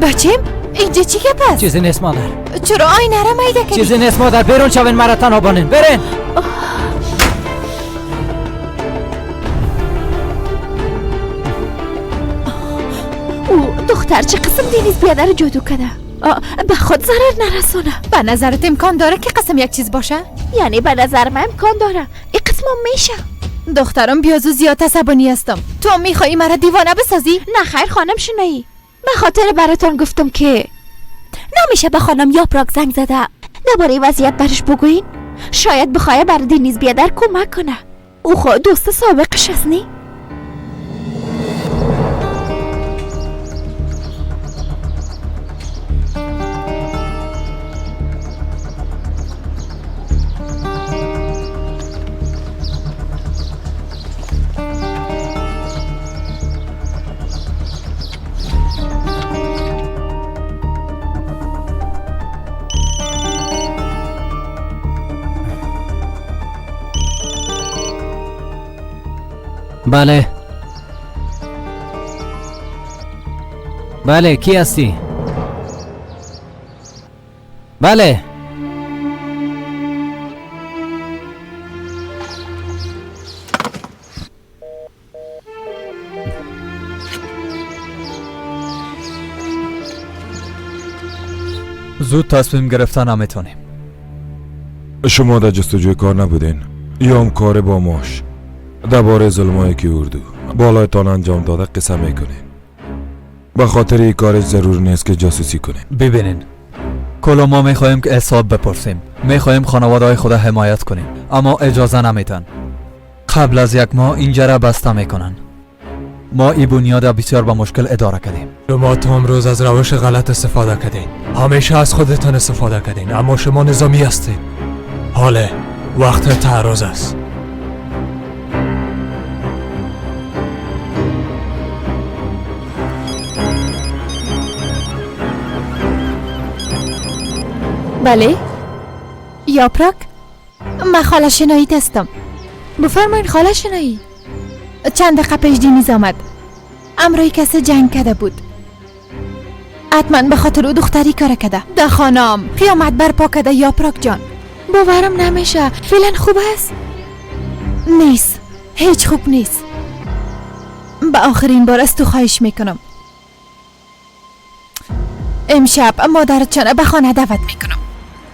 بچیم اینجا چی گپ است؟ چیزی نیست مادر. چرا آینه را میده کردی؟ چیزی نیست مادر، بیرون شوین مرا تنها بانین، برین. او دختر چه قسم دینیز بیادر جادو کرده به خود ضرر نرسانه. به نظرت امکان داره که قسم یک چیز باشه؟ یعنی به نظر من امکان داره، این قسم میشه. دخترم بیازو زیاد عصبانی هستم. تو میخوایی مرا دیوانه بسازی؟ نه خیر خانم شنایی، به خاطر براتان گفتم که نمیشه به خانم یاپراک زنگ زده درباره وضعیت برش بگوین. شاید بخواه بر دینیز بیادر کمک کنه. او خود دوست سابقش است نی؟ بله بله، کی هستی؟ بله زود تصمیم گرفتن نمیتونیم. شما در جستجوی کار نبودین یا هم کار با ماش درباره ظلمایی که اردو بالایتان انجام داده قصه میکنین. به خاطر این کارش ضرور نیست که جاسوسی کنین. ببینین کلا ما میخواهیم که حساب بپرسیم، میخواهیم خانواده های خود حمایت کنیم، اما اجازه نمیتن. قبل از یک ماه اینجا را بسته میکنن. ما این بنیاد بسیار با مشکل اداره کردیم. شما تا امروز از روش غلط استفاده کردین، همیشه از خودتان استفاده کردین، اما شما نظامی هستید. حالا وقت تعرض است. بله یاپراک، من خاله شنایی هستم. بفرمایین خاله شنایی. چند دقیقه پیش دینیز آمد، امرای کسی جنگ کرده بود. حتما به خاطر او دختری کار کرده. در خانم قیامت برپا کرده یاپراک جان. باورم نمیشه. فعلا خوب است؟ نیست، هیچ خوب نیست. به آخرین بار از تو خواهش میکنم امشب مادرت چانه به خانه دعوت میکنم.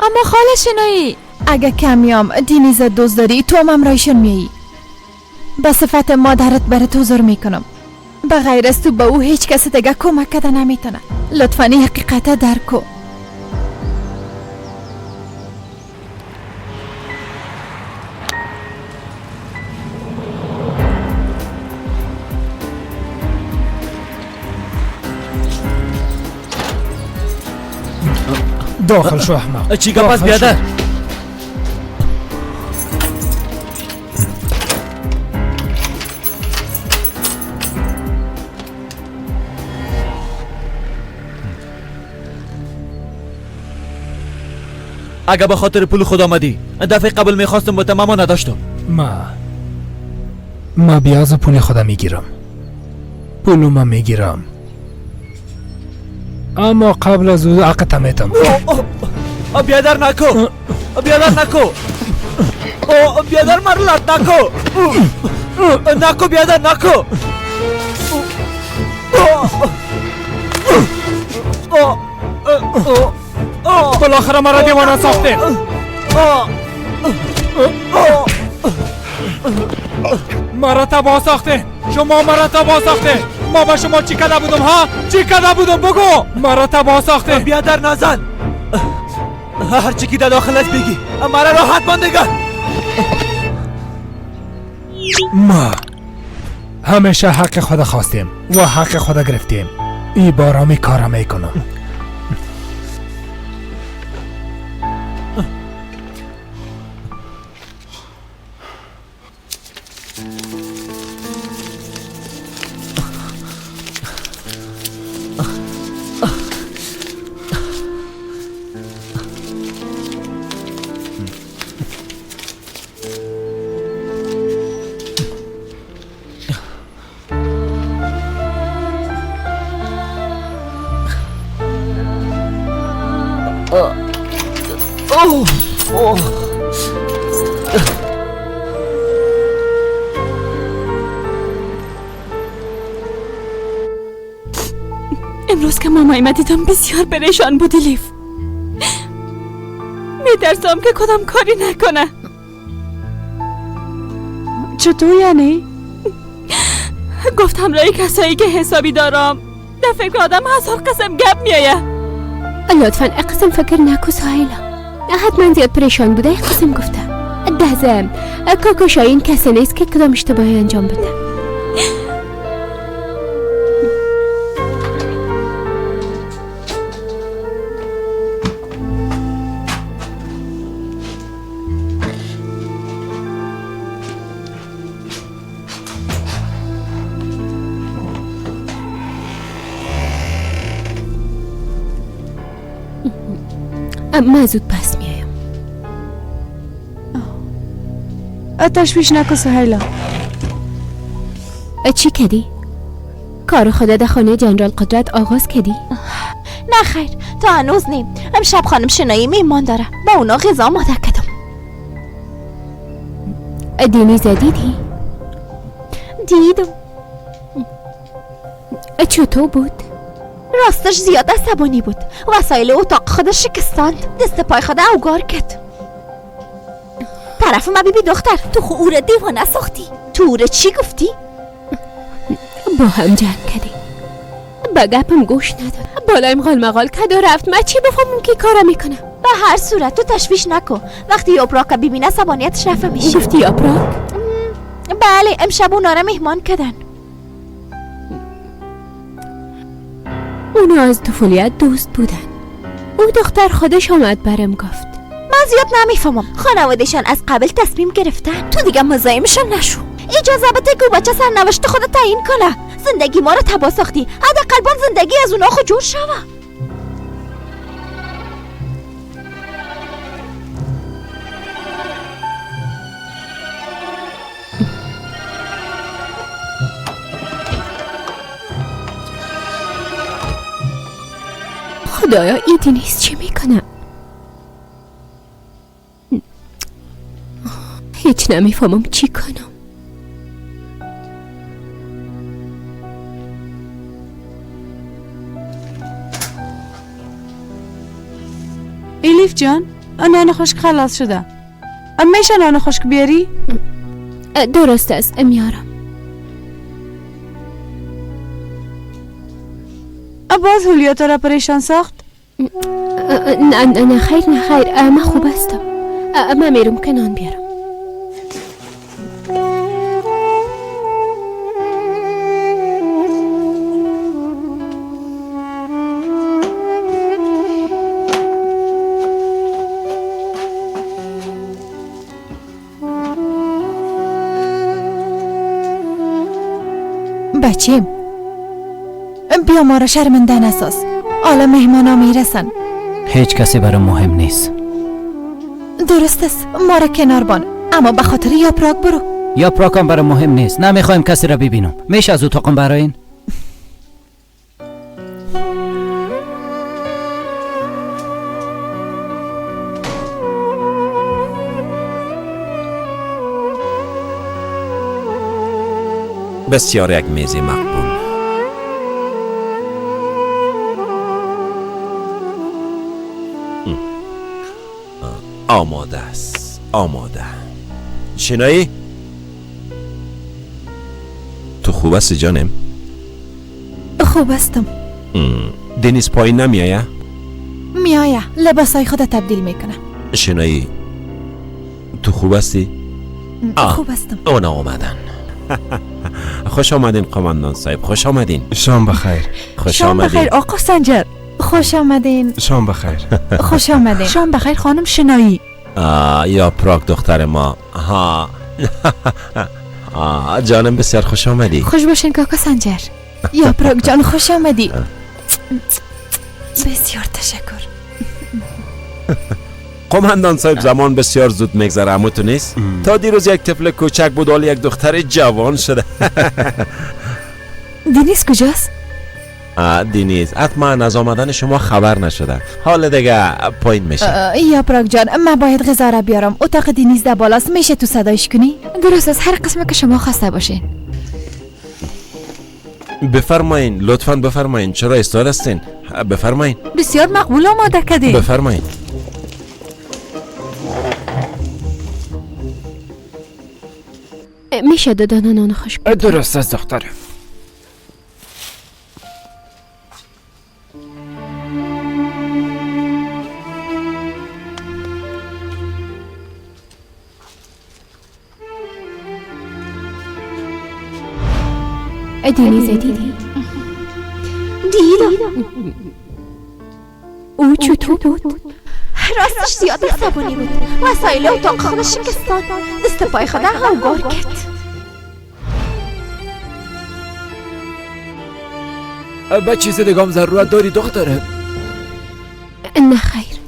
اما خاله شنایی اگه کمیام دینیز دوست داری تو هم امرایشون میایی. به صفت مادرت برات حضور میکنم. به غیر از تو به او هیچ کس دیگه کمک کرده نمیتونه. لطفا این حقیقت درک کن. داخل شو احمق. چی گپ است بیادر؟ اگه به خاطر پول خود آمدی، دفعه قبل میخواستم با تمام نداشتم. ما بیاز پول خودم میگیرم. پولو ما میگیرم، اما قبل از او عقد میتم. بیادر نکو، بیادر نکو، بیادر مرا لط نکو، نکو بیادر نکو. بالاخره مرا دیوانه ساخته. مرا تباه ساخته. شما مرا تباه ساخته. ما با شما چی کده بودم ها؟ چی کده بودم بگو؟ مرا تباه ساخته. بیادر نزن، هرچی که در داخل است بگی، مرا راحت بان دیگه. ما همیشه حق خود خواستیم و حق خود گرفتیم. ای بارامی کارا میکنم. امروز که مامای ما دیدم بسیار پریشان بود الیف. میترسم که کدام کاری نکنه. چطور یعنی؟ گفت همراه کسایی که حسابی دارم در فکر آدم هزار قسم گپ میایه. لطفا قسم فکر نکو سهیلا، حتما زیاد پریشان بوده قسم گفته. دهزم کاکا شاهین کسی نیست که کدام اشتباهی انجام بده. من زود پس میایم. تشویش نکن سهیلا. چی کدی؟ کار خدا در خانه جنرال قدرت آغاز کدی؟ نه خیر، تا هنوز نیم. امشب خانم شنایی میمان داره، با اونا غذا آماده کردم. دینیز دیدی؟ دیدم. چطور بود؟ راستش زیاد عصبانی بود. وسایل اتاق خود شکستاند، دست پای خود اوگار کرد. طرف ما بیبی دختر، تو خو او را دیوانه ساختی. تو او را چی گفتی؟ با هم جنگ کردیم، به گپم گوش نداد، بالایم غالمغال کرد و رفت. من چی بفهمم که کارا میکنم؟ به هر صورت تو تشویش نکن. وقتی یاپراک ببینه عصبانیتش رفع میشه. گفتی یاپراک؟ بله، امشب اونا را مهمان کردن. اونا از طفولیت دوست بودن. او دختر خودش آمد برم گفت. من زیاد نمیفهمم، خانوادهشان از قبل تصمیم گرفتن. تو دیگه مزاحمشان نشو. اجازه بده که بچه سرنوشت خود تعیین کنه. زندگی ما رو تباه ساختی، حداقل بان زندگی از اونا خود جور شوه. خدایا این دنیز چی میکنه؟ هیچ نمیفهمم چی کنم. الیف جان، نان خشک خلاص شده. میشه نان خشک بیاری؟ درست است، میارم. باز هولیا تو را پریشان ساخت؟ نه نه خیر، نه خیر، من خوب هستم. من میرم که نان بیارم. بچیم بیا ما را شرمنده نساز. حالا مهمانا میرسن. هیچ کسی برام مهم نیست. درست است، ما را کنار بان، اما به خاطر یاپراک برو. یاپراک هم برام مهم نیست. نمیخوایم کسی را ببینم. میشه از اتاقم براین؟ بسیار یک میز مقبول. آماده است، آماده. شنایی؟ تو خوب هستی جانم؟ خوب هستم. دنیز پایین نمیایه؟ میایه، لباسای خود تبدیل میکنه. شنایی تو خوب هستی؟ خوب هستم. اونا اومدن. خوش آمدین قماندان صاحب، خوش آمدین. شام بخیر. خوش شام آمدین. بخیر آقا سنجر. خوش آمدین. شام بخیر. خوش آمدین. شام بخیر خانم شنایی. یا پراک دختر ما. ها. جانم بسیار خوش آمدی. خوش باشین کاکا سنجر. یا پراک جان خوش آمدی. بسیار تشکر. قماندان صاحب زمان بسیار زود میگذره، اما تو نیست؟ تا دیروز یک طفل کوچک بود، حالا یک دختر جوان شده. دینیز کجاست؟ دینیز حتما از آمدن شما خبر نشده، حال دیگه پایین میشه. یا پراک جان من باید غذا را بیارم. اتاق دینیز در بالاست، میشه تو صدایش کنی؟ درست از هر قسمه که شما خواسته باشین. بفرمایین، لطفاً بفرمایین. چرا ایستاده هستین؟ بفرمایین. بسیار مقبول آماده کردین. بفرمایین. میشه دو دانه نان خشک؟ درست از دخترم. دینیز دیدی؟ دیدم. او چطور بود؟ راستش زیاد عصبانی بود. وسایل اتاق خود شکستان، دست پای خود هوگار کرد. به چیز دیگه هم ضرورت داری دختره؟ نه خیر.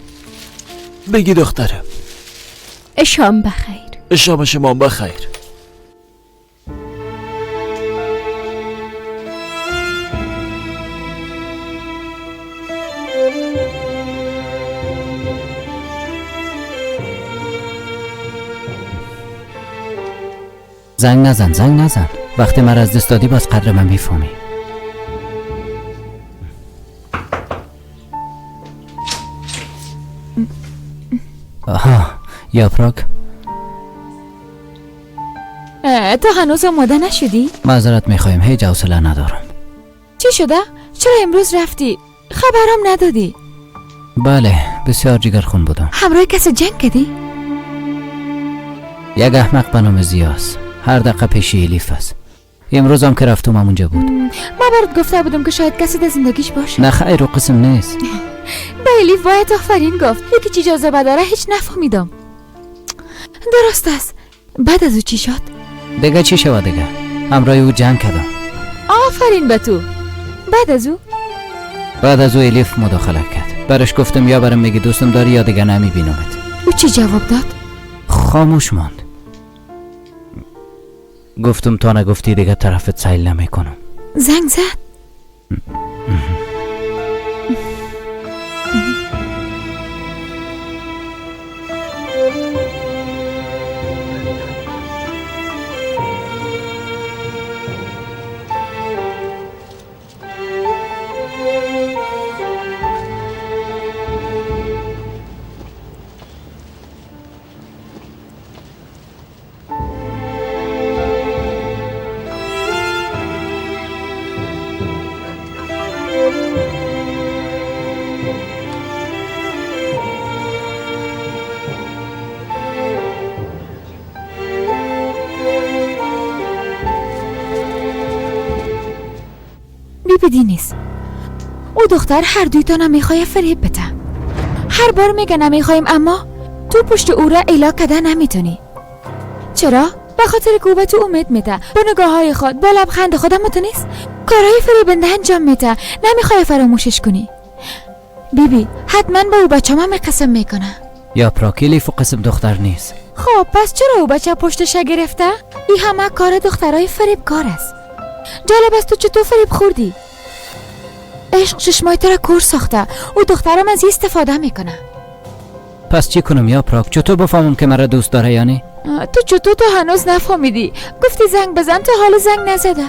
بگی دختره. شام بخیر. شام شما بخیر. زنگ نزن، زنگ نزن. وقتی مرا از دست دادی باز قدر من میفهمی. آها یاپراک، تو هنوز آماده نشدی؟ معذرت میخوایم، هیچ حوصله ندارم. چی شده؟ چرا امروز رفتی؟ خبرم ندادی. بله بسیار جگرخون بودم. همراه کسی جنگ کردی؟ یک احمق به نام زیاس هر دقیقه پیش الیف است. امروز هم که رفتم همونجا بود. ما برات گفته بودم که شاید کسی در زندگیش باشه. نه خیر و قسم نیست. به الیف باید آفرین گفت. یکی چی جاذبه داره هیچ نفهمیدم. درست است. بعد از او چی شد؟ دیگه چی شود دیگه؟ همراه او جنگ کردم. آفرین به تو. بعد از او؟ بعد از او الیف مداخله کرد. برش گفتم یا برم میگی دوستم داری یا دیگه نمیبینمت. او چی جواب داد؟ خاموش ماند. گفتم تا نگفتی دیگه طرفت سیل نمیکنم. زنگ زد؟ دینیز، او دختر هر دویتان نمیخواه فریب بده. هر بار میگه نمیخوایم، اما تو پشت او را ایلا کده نمیتونی. چرا؟ به خاطر که او به تو امید میده، با نگاه های خود، با لبخند خود. اما تو نیست کارهای فریبنده انجام میده، نمیخوای فراموشش کنی. بیبی حتما با او بچه ما قسم میکنه. یا پراکیلی فو قسم دختر نیست. خب پس چرا او بچه پشتش گرفته؟ این همه کار دخترای فریبکار است. جالب است تو چطور فریب خوردی؟ عشق چشمای تو را کور ساخته. او دخترم از استفاده میکنه. پس چی کنم یا پراک؟ چطور بفهمم که مرا دوست داره؟ یعنی تو چطور تو هنوز نفهمیدی؟ گفتی زنگ بزن، تا حال زنگ نزده.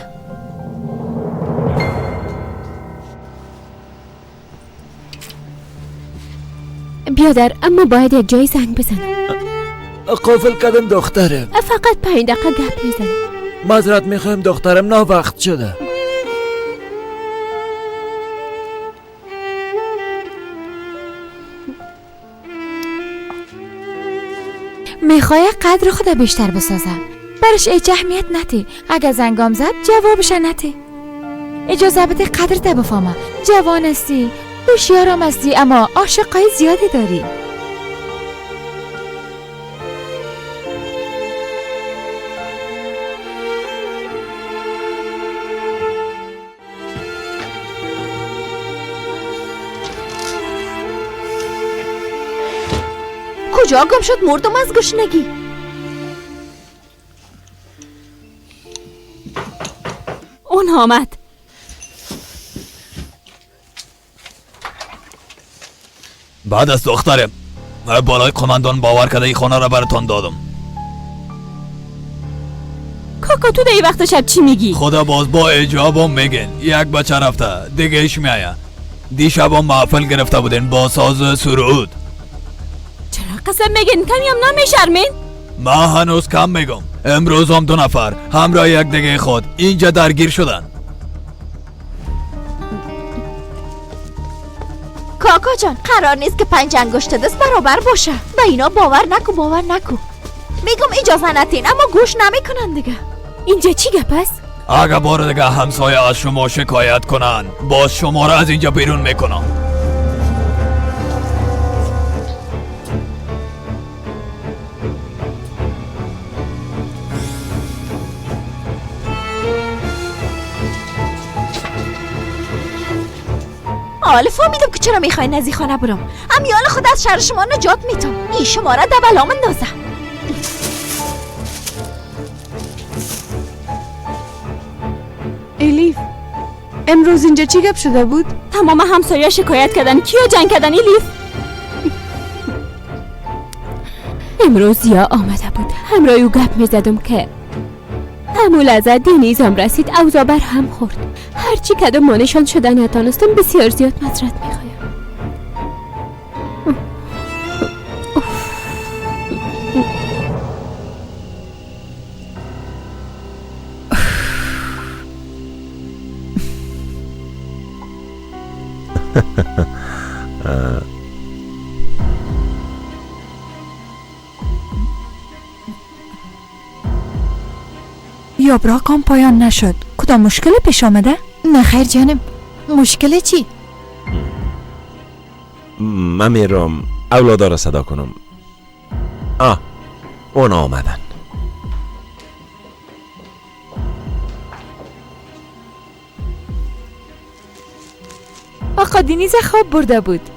بیادر اما باید یک جای زنگ بزنم. قفل کردم دخترم. فقط 5 دقیقه گپ میزنم. معذرت میخوایم دخترم، نه وقت شده. میخواه قدر خود بیشتر بسازه. برش هیچ اهمیت نتی. اگه زنگام زد جوابش نتی. اجازه بده قدرت بفهمه. جوان هستی، هوشیارم هستی، اما عاشقای زیادی داری. کجا گم شد؟ مردم از گشنگی. اون آمد. بعد از دخترم بالای قماندان باور کرده این خانه را براتان دادم. کاکا تو در این وقت شب چی میگی؟ خدا باز با اجابم میگن یک بچه رفته دیگه ایش میایه. دیشبم محفل گرفته بودین با ساز سرود. چرا قسم میگن؟ کمی هم نمیشرمین؟ ما هنوز کم میگم. امروز هم 2 نفر همراه یک دیگه خود اینجا درگیر شدن. کاکا جان قرار نیست که 5 انگشت دست برابر باشه. به اینا باور نکو، باور نکو. میگم اجازه ندین اما گوش نمیکنن دیگه. اینجا چی گپ است؟ اگه بار دیگه همسایه از شما شکایت کنن باز شما را از اینجا بیرون میکنم. حالا فهمیدم که چرا میخوای نزی خانه برم. امیال خود از شر شما نجات میتم. این شما را دبلا مندازه. الیف امروز اینجا چی گپ شده بود؟ تمام همسایه شکایت کردن. کیا جنگ کردن الیف؟ امروز یا آمده بود. همراه او گپ میزدم که همون لحظه دینیزم رسید. اوضاع بر هم خورد. هرچی کدام مانشان شده نتانستم. بسیار زیاد معذرت میخوایم. یابراکام پایان نشد. کدام مشکل پیش آمده؟ نه خیر جانم. مشکل چی؟ من میرم اولادا را صدا کنم. اون آمدن. آقا دینیز خواب برده بود.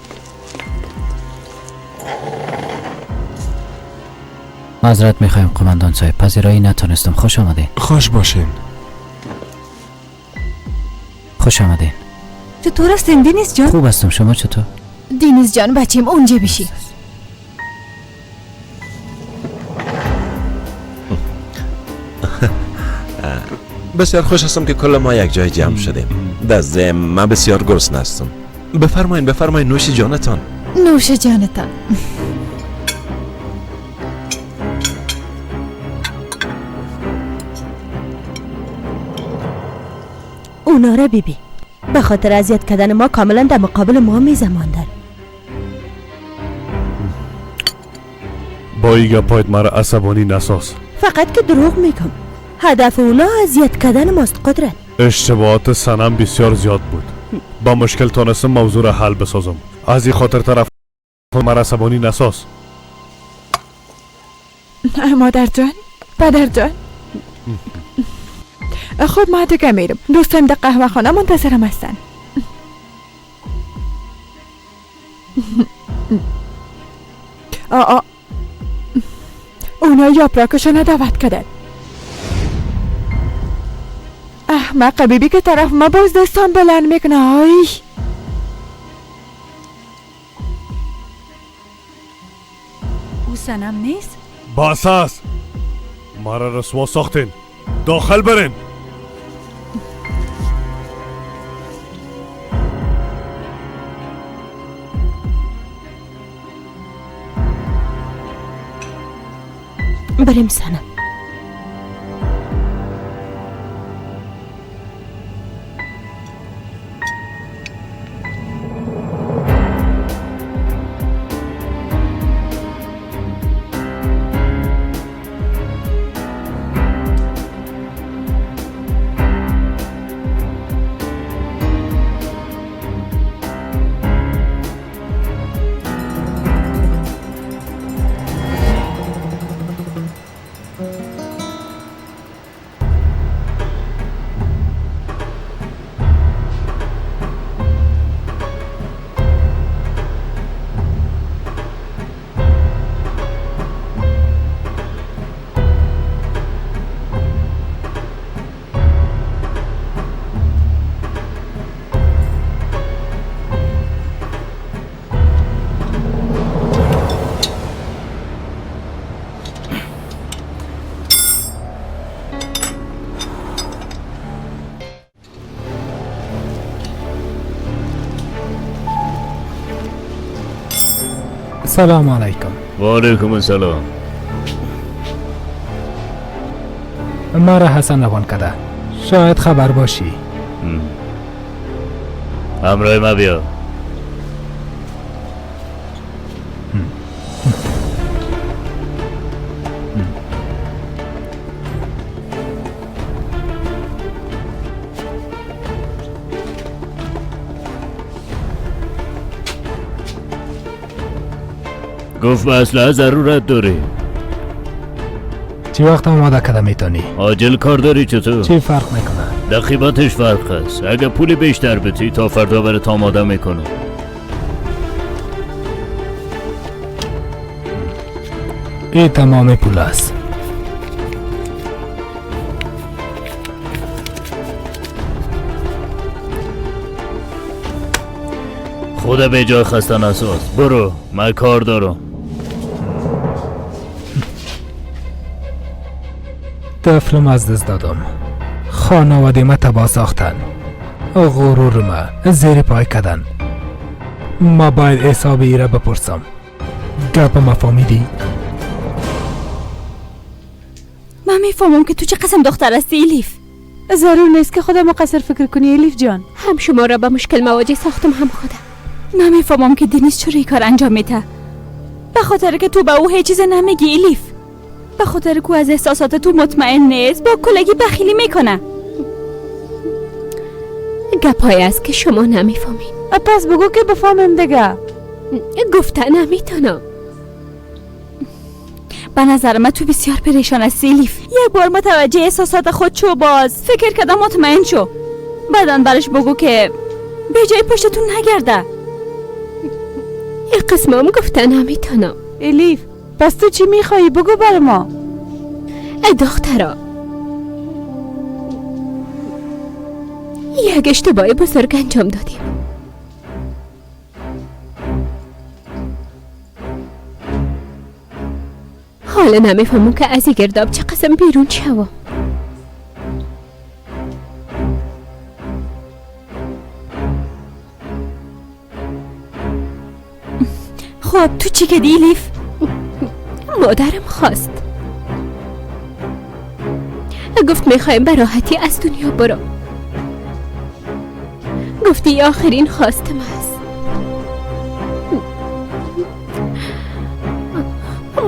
معذرت میخوایم قماندان صاحب، پذیرایی نتونستم. خوش آمدین. خوش باشین. خوش آمدین. چطور هستین دینیز جان؟ خوب هستم، شما چطور؟ دینیز جان بچیم اونجا بشی. بسیار خوش هستم که کل ما یک جای جمع شدیم. در ضمن من بسیار گرسنه هستم. بفرمایین بفرمایین، نوش جانتان. نوش جانتان. اونا را بیبی به خاطر اذیت کردن ما کاملا در مقابل ما میزماندن. با این گپایت مرا عصبانی نساز. فقط که دروغ میگم. هدف اونا اذیت کردن ماست قدرت. اشتباهات سنم بسیار زیاد بود. با مشکل تانستم موضوع را حل بسازم. از این خاطر طرف مرا عصبانی نساز. مادر جان، پدر جان، خب ما دیگه میرم. دوستم در قهوه خانه منتظرم هستن. آ اونا یاپراکشان دعوت کردن. احمق بیبی که طرف ما باز دستان بلند میکنه. آی او سنم نیست؟ بس است. مرا رسوا ساختین. داخل برین. بریم سنم. سلام علیکم. و علیکم السلام. مرا حسن روان کرده، شاید خبر باشی. همراه ما بیا. گفت به اسلحه ضرورت داری. چی وقت آماده کده میتونی؟ عاجل کار داری چطور؟ چی فرق میکنه؟ در قیمتش فرق است. اگه پول بیشتر بتی تا فردا برات آماده میکنم. این تمام پول است. خدا به جای خسته نساز. برو، من کار دارم. طفلم از دست دادم، خانواده ما تباه ساختن، غرور ما زیر پای کردن. ما باید حساب ای را بپرسم. گپ ما فهمیدی؟ من میفهمم که تو چه قسم دختر هستی الیف. ضرور نیست که خدا مقصر فکر کنی الیف جان. هم شما را به مشکل مواجه ساختم هم خودم. من میفهمم که دنیز چرا این کار انجام میده. به خاطر که تو به او هیچ چیز نمیگی الیف. به خاطر که از احساسات تو مطمئن نیست، با کلگی بخیلی میکنه. گپای است که شما نمیفهمین. پس بگو که بفهمم دیگه. گفته نمیتونم. به نظر من تو بسیار پریشان هستی الیف. یک بار متوجه احساسات خود شو، باز فکر کردم مطمئن شو. بعدن برش بگو که به جای پشتتون نگرده. این قسمم گفته نمیتونم. الیف پس تو چی میخوایی؟ بگو بر ما. ای دخترا، یک اشتباه بزرگ انجام دادیم. حالا نمیفهمم که از این گرداب چه قسم بیرون شوم. خب تو چی کردی الیف؟ مادرم خواست، گفت میخوایم به راحتی از دنیا برو. گفتی آخرین خواستم است.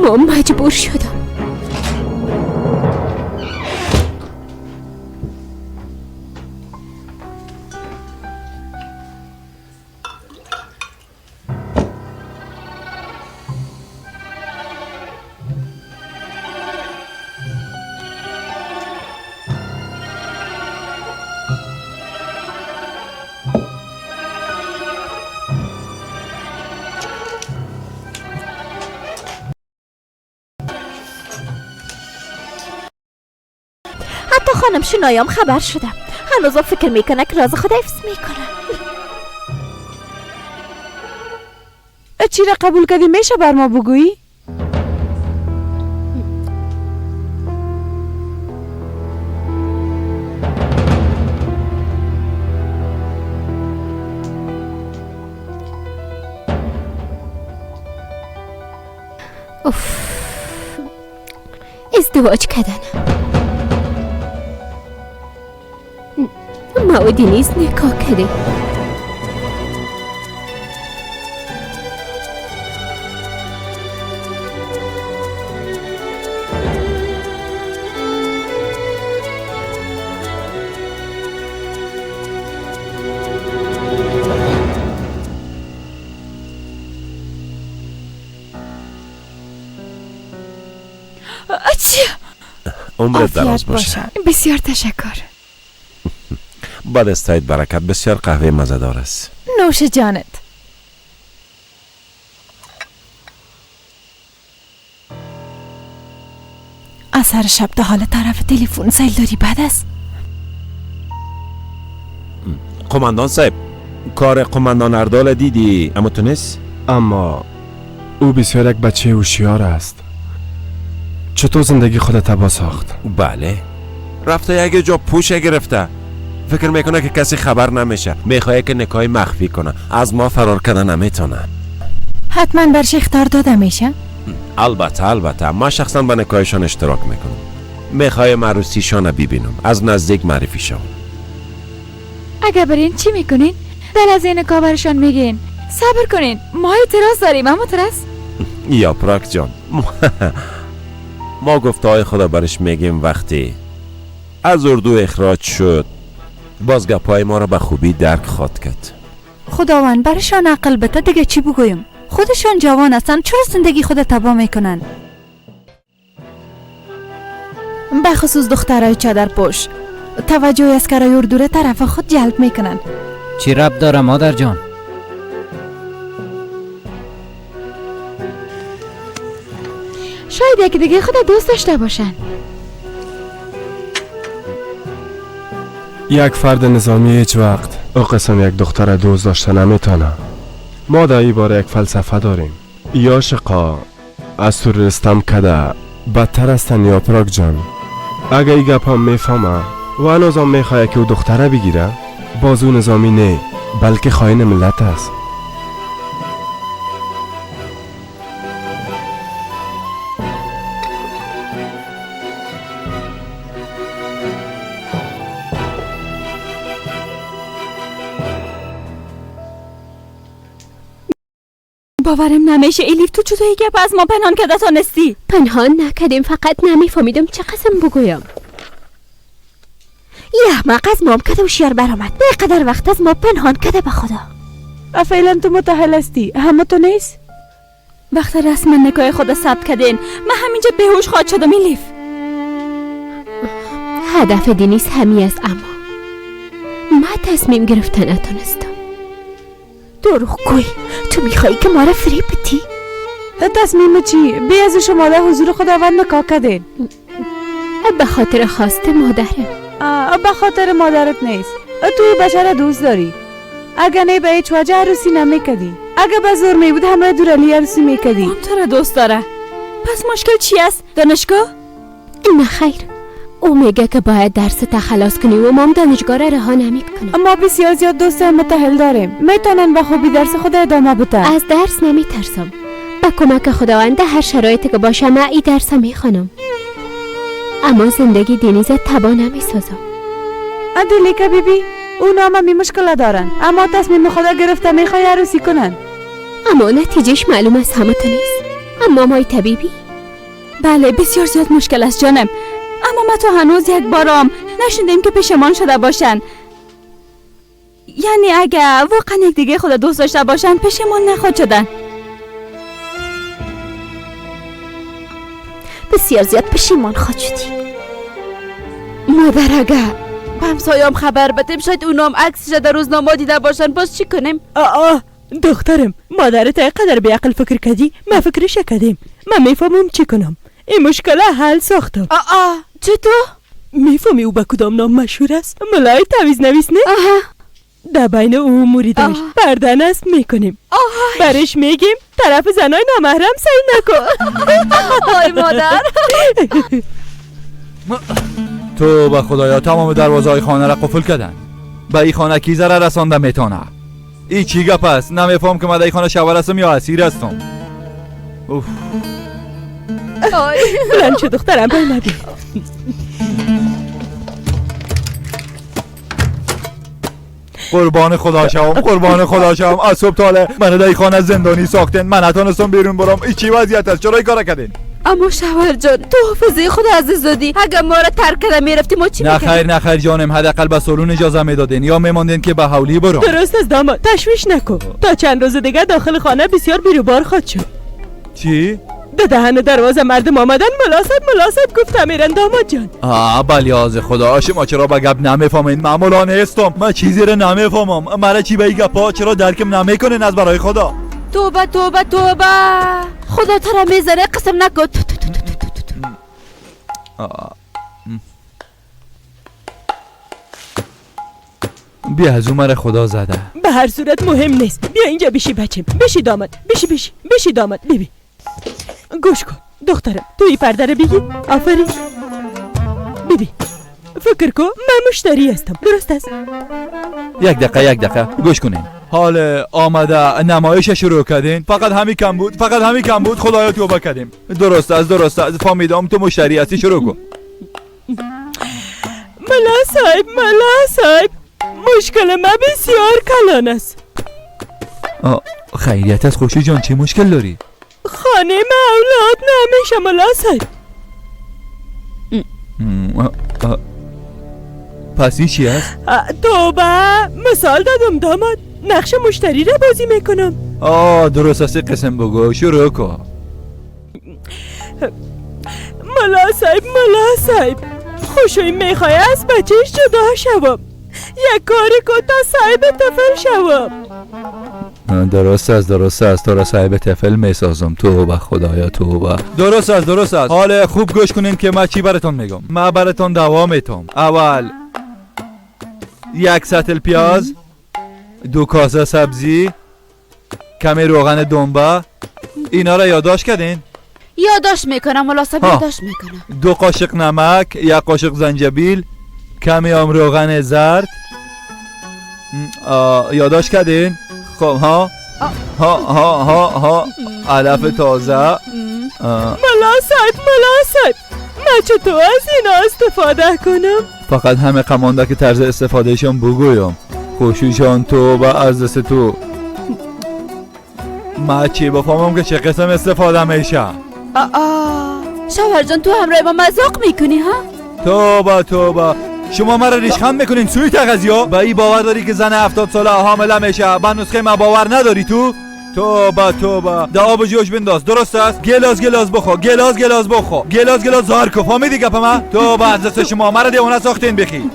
ما مجبور شدم. حتی خانم شنایم خبر شدم. هنوزم فکر میکنه که راز خود حفظ میکنه. چی را قبول کردی میشه بر ما بگویی؟ اوف، ازدواج کردن ما و دنیز نکاح کردیم. عمرت دراز باشه. بسیار تشکر. با دستایت برکت، بسیار قهوه مزه‌دار است. نوش جانت. از هر شب تا حال طرف تلفن سیل داری بد است. قماندان صاحب، کار قماندان اردال دیدی اما تو نیست؟ اما او بسیار یک بچه هوشیار است. چطور زندگی خود تباه ساخت؟ بله، رفته یک جا پوشه گرفته. فکر میکنه که کسی خبر نمیشه. میخواد که نکای مخفی کنه. از ما فرار کنه نمیتونه. حتما برش اخطار داده میشه؟ البته ما شخصا به نکاحشان اشتراک میکنم. میخوایم عروسیشان ببینم، از نزدیک معرفی شوم. اگر برین چی میکنین؟ در از این نکاح برشان میگین صبر کنین، ما اعتراض داریم. اما ترس یا پراک جان، ما گفته های خدا برش میگیم. وقتی از اردو اخراج شد باز گپای ما را به خوبی درک خواد کرد. خداوند برشان عقل بده، دیگه چی بگویم؟ خودشان جوان هستن، چرا زندگی خود تباه میکنن؟ به خصوص دخترای چادر پوش توجه اسکرای اردو را طرف خود جلب میکنن. چی رب داره مادر جان؟ شاید یکی دیگه خود دوست داشته باشن. یک فرد نظامی هیچ وقت او قسم یک دختر دوست داشته نمیتونه. ما در این باره یک فلسفه داریم. یا شقا از تروریستم کده بدتر هستن یا پراک جان. اگه ای گپ هم میفهمه و هنوز هم میخواه که او دختره بگیره، باز او نظامی نه بلکه خائن ملت است. باورم نمیشه الیف، تو چطور گپ از ما پنهان کرده تانستی؟ پنهان نکردیم، فقط نمیفهمیدم چه قسم بگویم. یه احمق از ما هم کده هوشیار برآمد. قدر وقت از ما پنهان کده به خدا. فعلا تو متحل هستی، همه تو نیست؟ وقت رسما نکای خدا ثبت کردین، من همینجا بهوش خواهد شدم الیف. هدف دینیس همی است، اما من تصمیم گرفته نتونستم. دروغگوی، تو میخوایی که ما را فریب بدی؟ تصمیم چی؟ بی از شما در حضور خداوند نکاح کردین. به خاطر خواست مادرم. به خاطر مادرت نیست، تو بچه را دوست داری. اگه نه به هیچ وجه عروسی نمیکردی. اگه به زور می بود همراه دورالی عروسی میکردی. اون تو را دوست داره، پس مشکل چی است؟ دانشگاه؟ نه خیر، او میگه که باید درس خلاص کنی و ما هم دانشگاه را رها نمیکنم. ما بسیار زیاد دوست متحل داریم، میتونن به خوبی درس خود ادامه بدن. از درس نمیترسم، با کمک خداوند هر شرایطی که باشه من ای درس میخوانم، اما زندگی دینیز تباه نمیسازم. دیلیکا بیبی، اونا هم می مشکل دارن، اما تصمیم خدا گرفته میخوای عروسی کنن. اما نتیجهش معلوم از همه تو نیست. اما مای طبیبی؟ بله بسیار زیاد مشکل است جانم، اما ما تو هنوز یک بارام نشنیدیم که پشمان شده باشن. یعنی اگه واقعا یک دیگه خدا دوست داشته باشن پشمان نخواد شدن. بسیار زیاد پشیمان خواهد شدی مادر. اگه به همسایه‌ام خبر بدیم شاید اونام عکسش در روزنامه دیده باشن، باز چی کنیم؟ آه دخترم، مادرت اینقدر بیعقل فکر کردی، ما فکرش کردیم. من میفهمم چی کنم، این مشکل حل ساختم. آه چطور؟ میفهمی او به کدام نام مشهور است؟ ملای تعویذ نویس نه؟ در بین او مریدش پرده نصب میکنیم. برش میگیم طرف زنای نامحرم سعی نکن. آی مادر. تو به خدایا تمام دروازه های خانه را قفل کردن. به این خانه کی ضرر رسانده میتونه؟ ای چی گپ است؟ نمیفهم که من در این خانه شوهر هستم یا اسیر هستم. اوف. بلند شو دخترم، بلند بیا. قربان خدا شوم، قربان خدا شوم. از صبح تا حالا منو در این خانه زندانی ساختن، من نتونستم بیرون برم. این چی وضعیت است؟ چرا این کارا کردین؟ اما شوهر جان، تو حافظه خود عزیز دادی. اگه ما را ترک کرده میرفتی ما چی میکردیم؟ نه خیر نه خیر جانم، حداقل به سالون اجازه میدادین یا میماندین که به حولی برم. درست است داماد، تشویش نکن. تا چند روز دیگه داخل خانه بسیار بیروبار خواهد شد. چی؟ به دهن دروازه مردم آمدن، ملاسب ملاسب گفتم میرن داماد جان. آه بلیاز خدا، شما چرا به گپ نمیفهمین؟ من مولا نیستم، من چیزی رو نمیفهمم. مرا چی به این گپا چرا درکم نمیکنین از برای خدا؟ توبه توبه توبه، خدا تو را میذاره قسم نکن. تو تو تو تو تو تو. بیا از اون خدا زده. به هر صورت مهم نیست، بیا اینجا بشی بچم، بشی داماد، بشی بشی بشی داماد. بیبی گوش کن دخترم، تو این پرده رو بگی. آفرین بیبی، فکر کن من مشتری هستم، درست است؟ یک دقیقه یک دقیقه گوش کنین. حال آمده نمایش شروع کردین. فقط همین کم بود، فقط همین کم بود. خدایا توبه کردیم. درست است، درست است، فهمیدم تو مشتری هستی، شروع کن. ملا صاحب، ملا صاحب، مشکل ما بسیار کلان است. خیریت است خوشی جان، چه مشکل داری؟ خانه ما اولاد نمیشه ملا صاحب. پس این چی است؟ توبه، مثال دادم داماد، نقش مشتری را بازی میکنم. درست است، قسم بگو، شروع کن. ملا صاحب، ملا صاحب، خوشوی میخوای از بچهش جدا شوم، یک کاری کن تا صاحب طفل شوم. درست است، درست است، تو را صاحب طفل میسازم. توبه خدایا توبه. درست است، درست است. حالا خوب گوش کنین که من چی براتون میگم. من براتون دوا میتم. اول 1 سطل پیاز، 2 کاسه سبزی، کمی روغن دنبه. اینا را یادداشت کردین؟ یادداشت میکنم ملا صاحب، یادداشت میکنم. 2 قاشق نمک، 1 قاشق زنجبیل، کمی هم روغن زرد. یادداشت کردین؟ خب ها ها ها ها ها، علف تازه. ملا صاحب، ملا صاحب، من چطور از اینا استفاده کنم؟ فقط همه قمانده که طرز استفادهشان بگویم. خوشی جان تو و از دست تو من چی بفهمم که چه قسم استفاده میشه؟ شوهر جان تو همراه با مذاق میکنی ها؟ توبه توبه، شما مرا ریشخند میکنین سوی تغذیه. به این باور داری که زن 70 ساله حامله میشه؟ به نسخه ما باور نداری تو؟ توبه توبه، در آب جوش بنداز، درست است؟ گلاس گلاس بخور، گلاس گلاس بخور، گلاس گلاس زار کن. فهمیدی گپ من؟ توبه از دست شما مرا دیوانه ساختین بخی.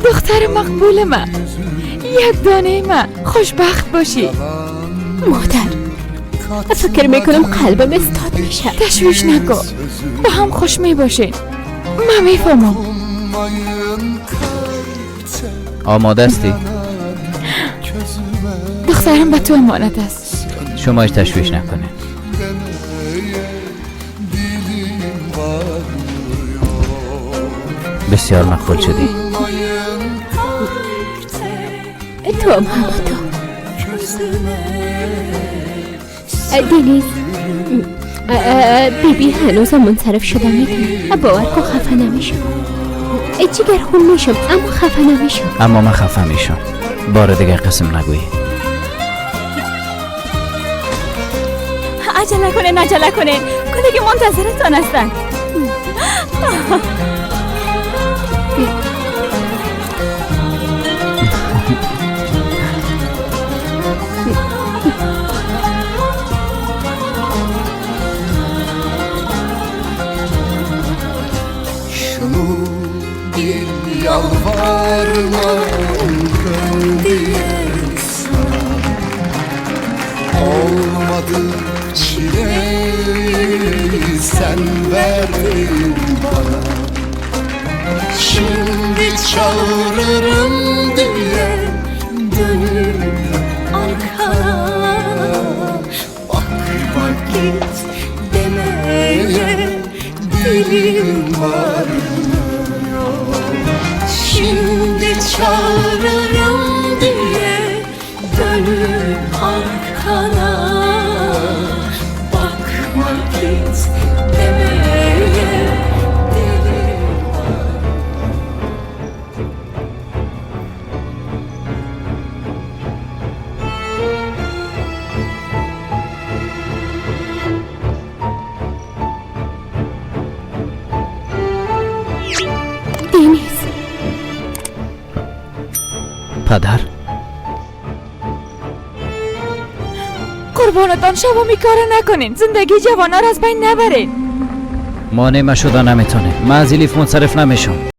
دختر مقبول من، یک دانه من، خوشبخت باشی. مادر، فکر میکنم قلبم استاد میشه. تشویش نکن، با هم خوش میباشین. من میفهمم. آماده هستی؟ دخترم به تو امانت است. شما هیچ تشویش نکنید. بسیار مقبول شدی. تو هم تو. دنیز، بیبی هنوزم منصرف شده میتونه. باور کن خفه نمیشم. جگر خون میشم اما خفه نمیشم. اما من خفه میشم. بار دیگه قسم نگویی. عجله کنین، عجله کنین، کلگی منتظرتان هستن. Şunu bil yalvarma dön diye sana. Olmadı çileyi sen verdin bana. Şimdi çağırırım diye dönüp arkana. Bakma git demeye dilim varmıyor. Şimdi çağırırım diye dönüp arkana. Bakma git demeye dilim varmıyor. دنیز. پدر قربانتان شما می کار نکنین. زندگی جوانا را از بین نبرین. مانع ما شده نمیتونه. من از الیف منصرف نمیشم.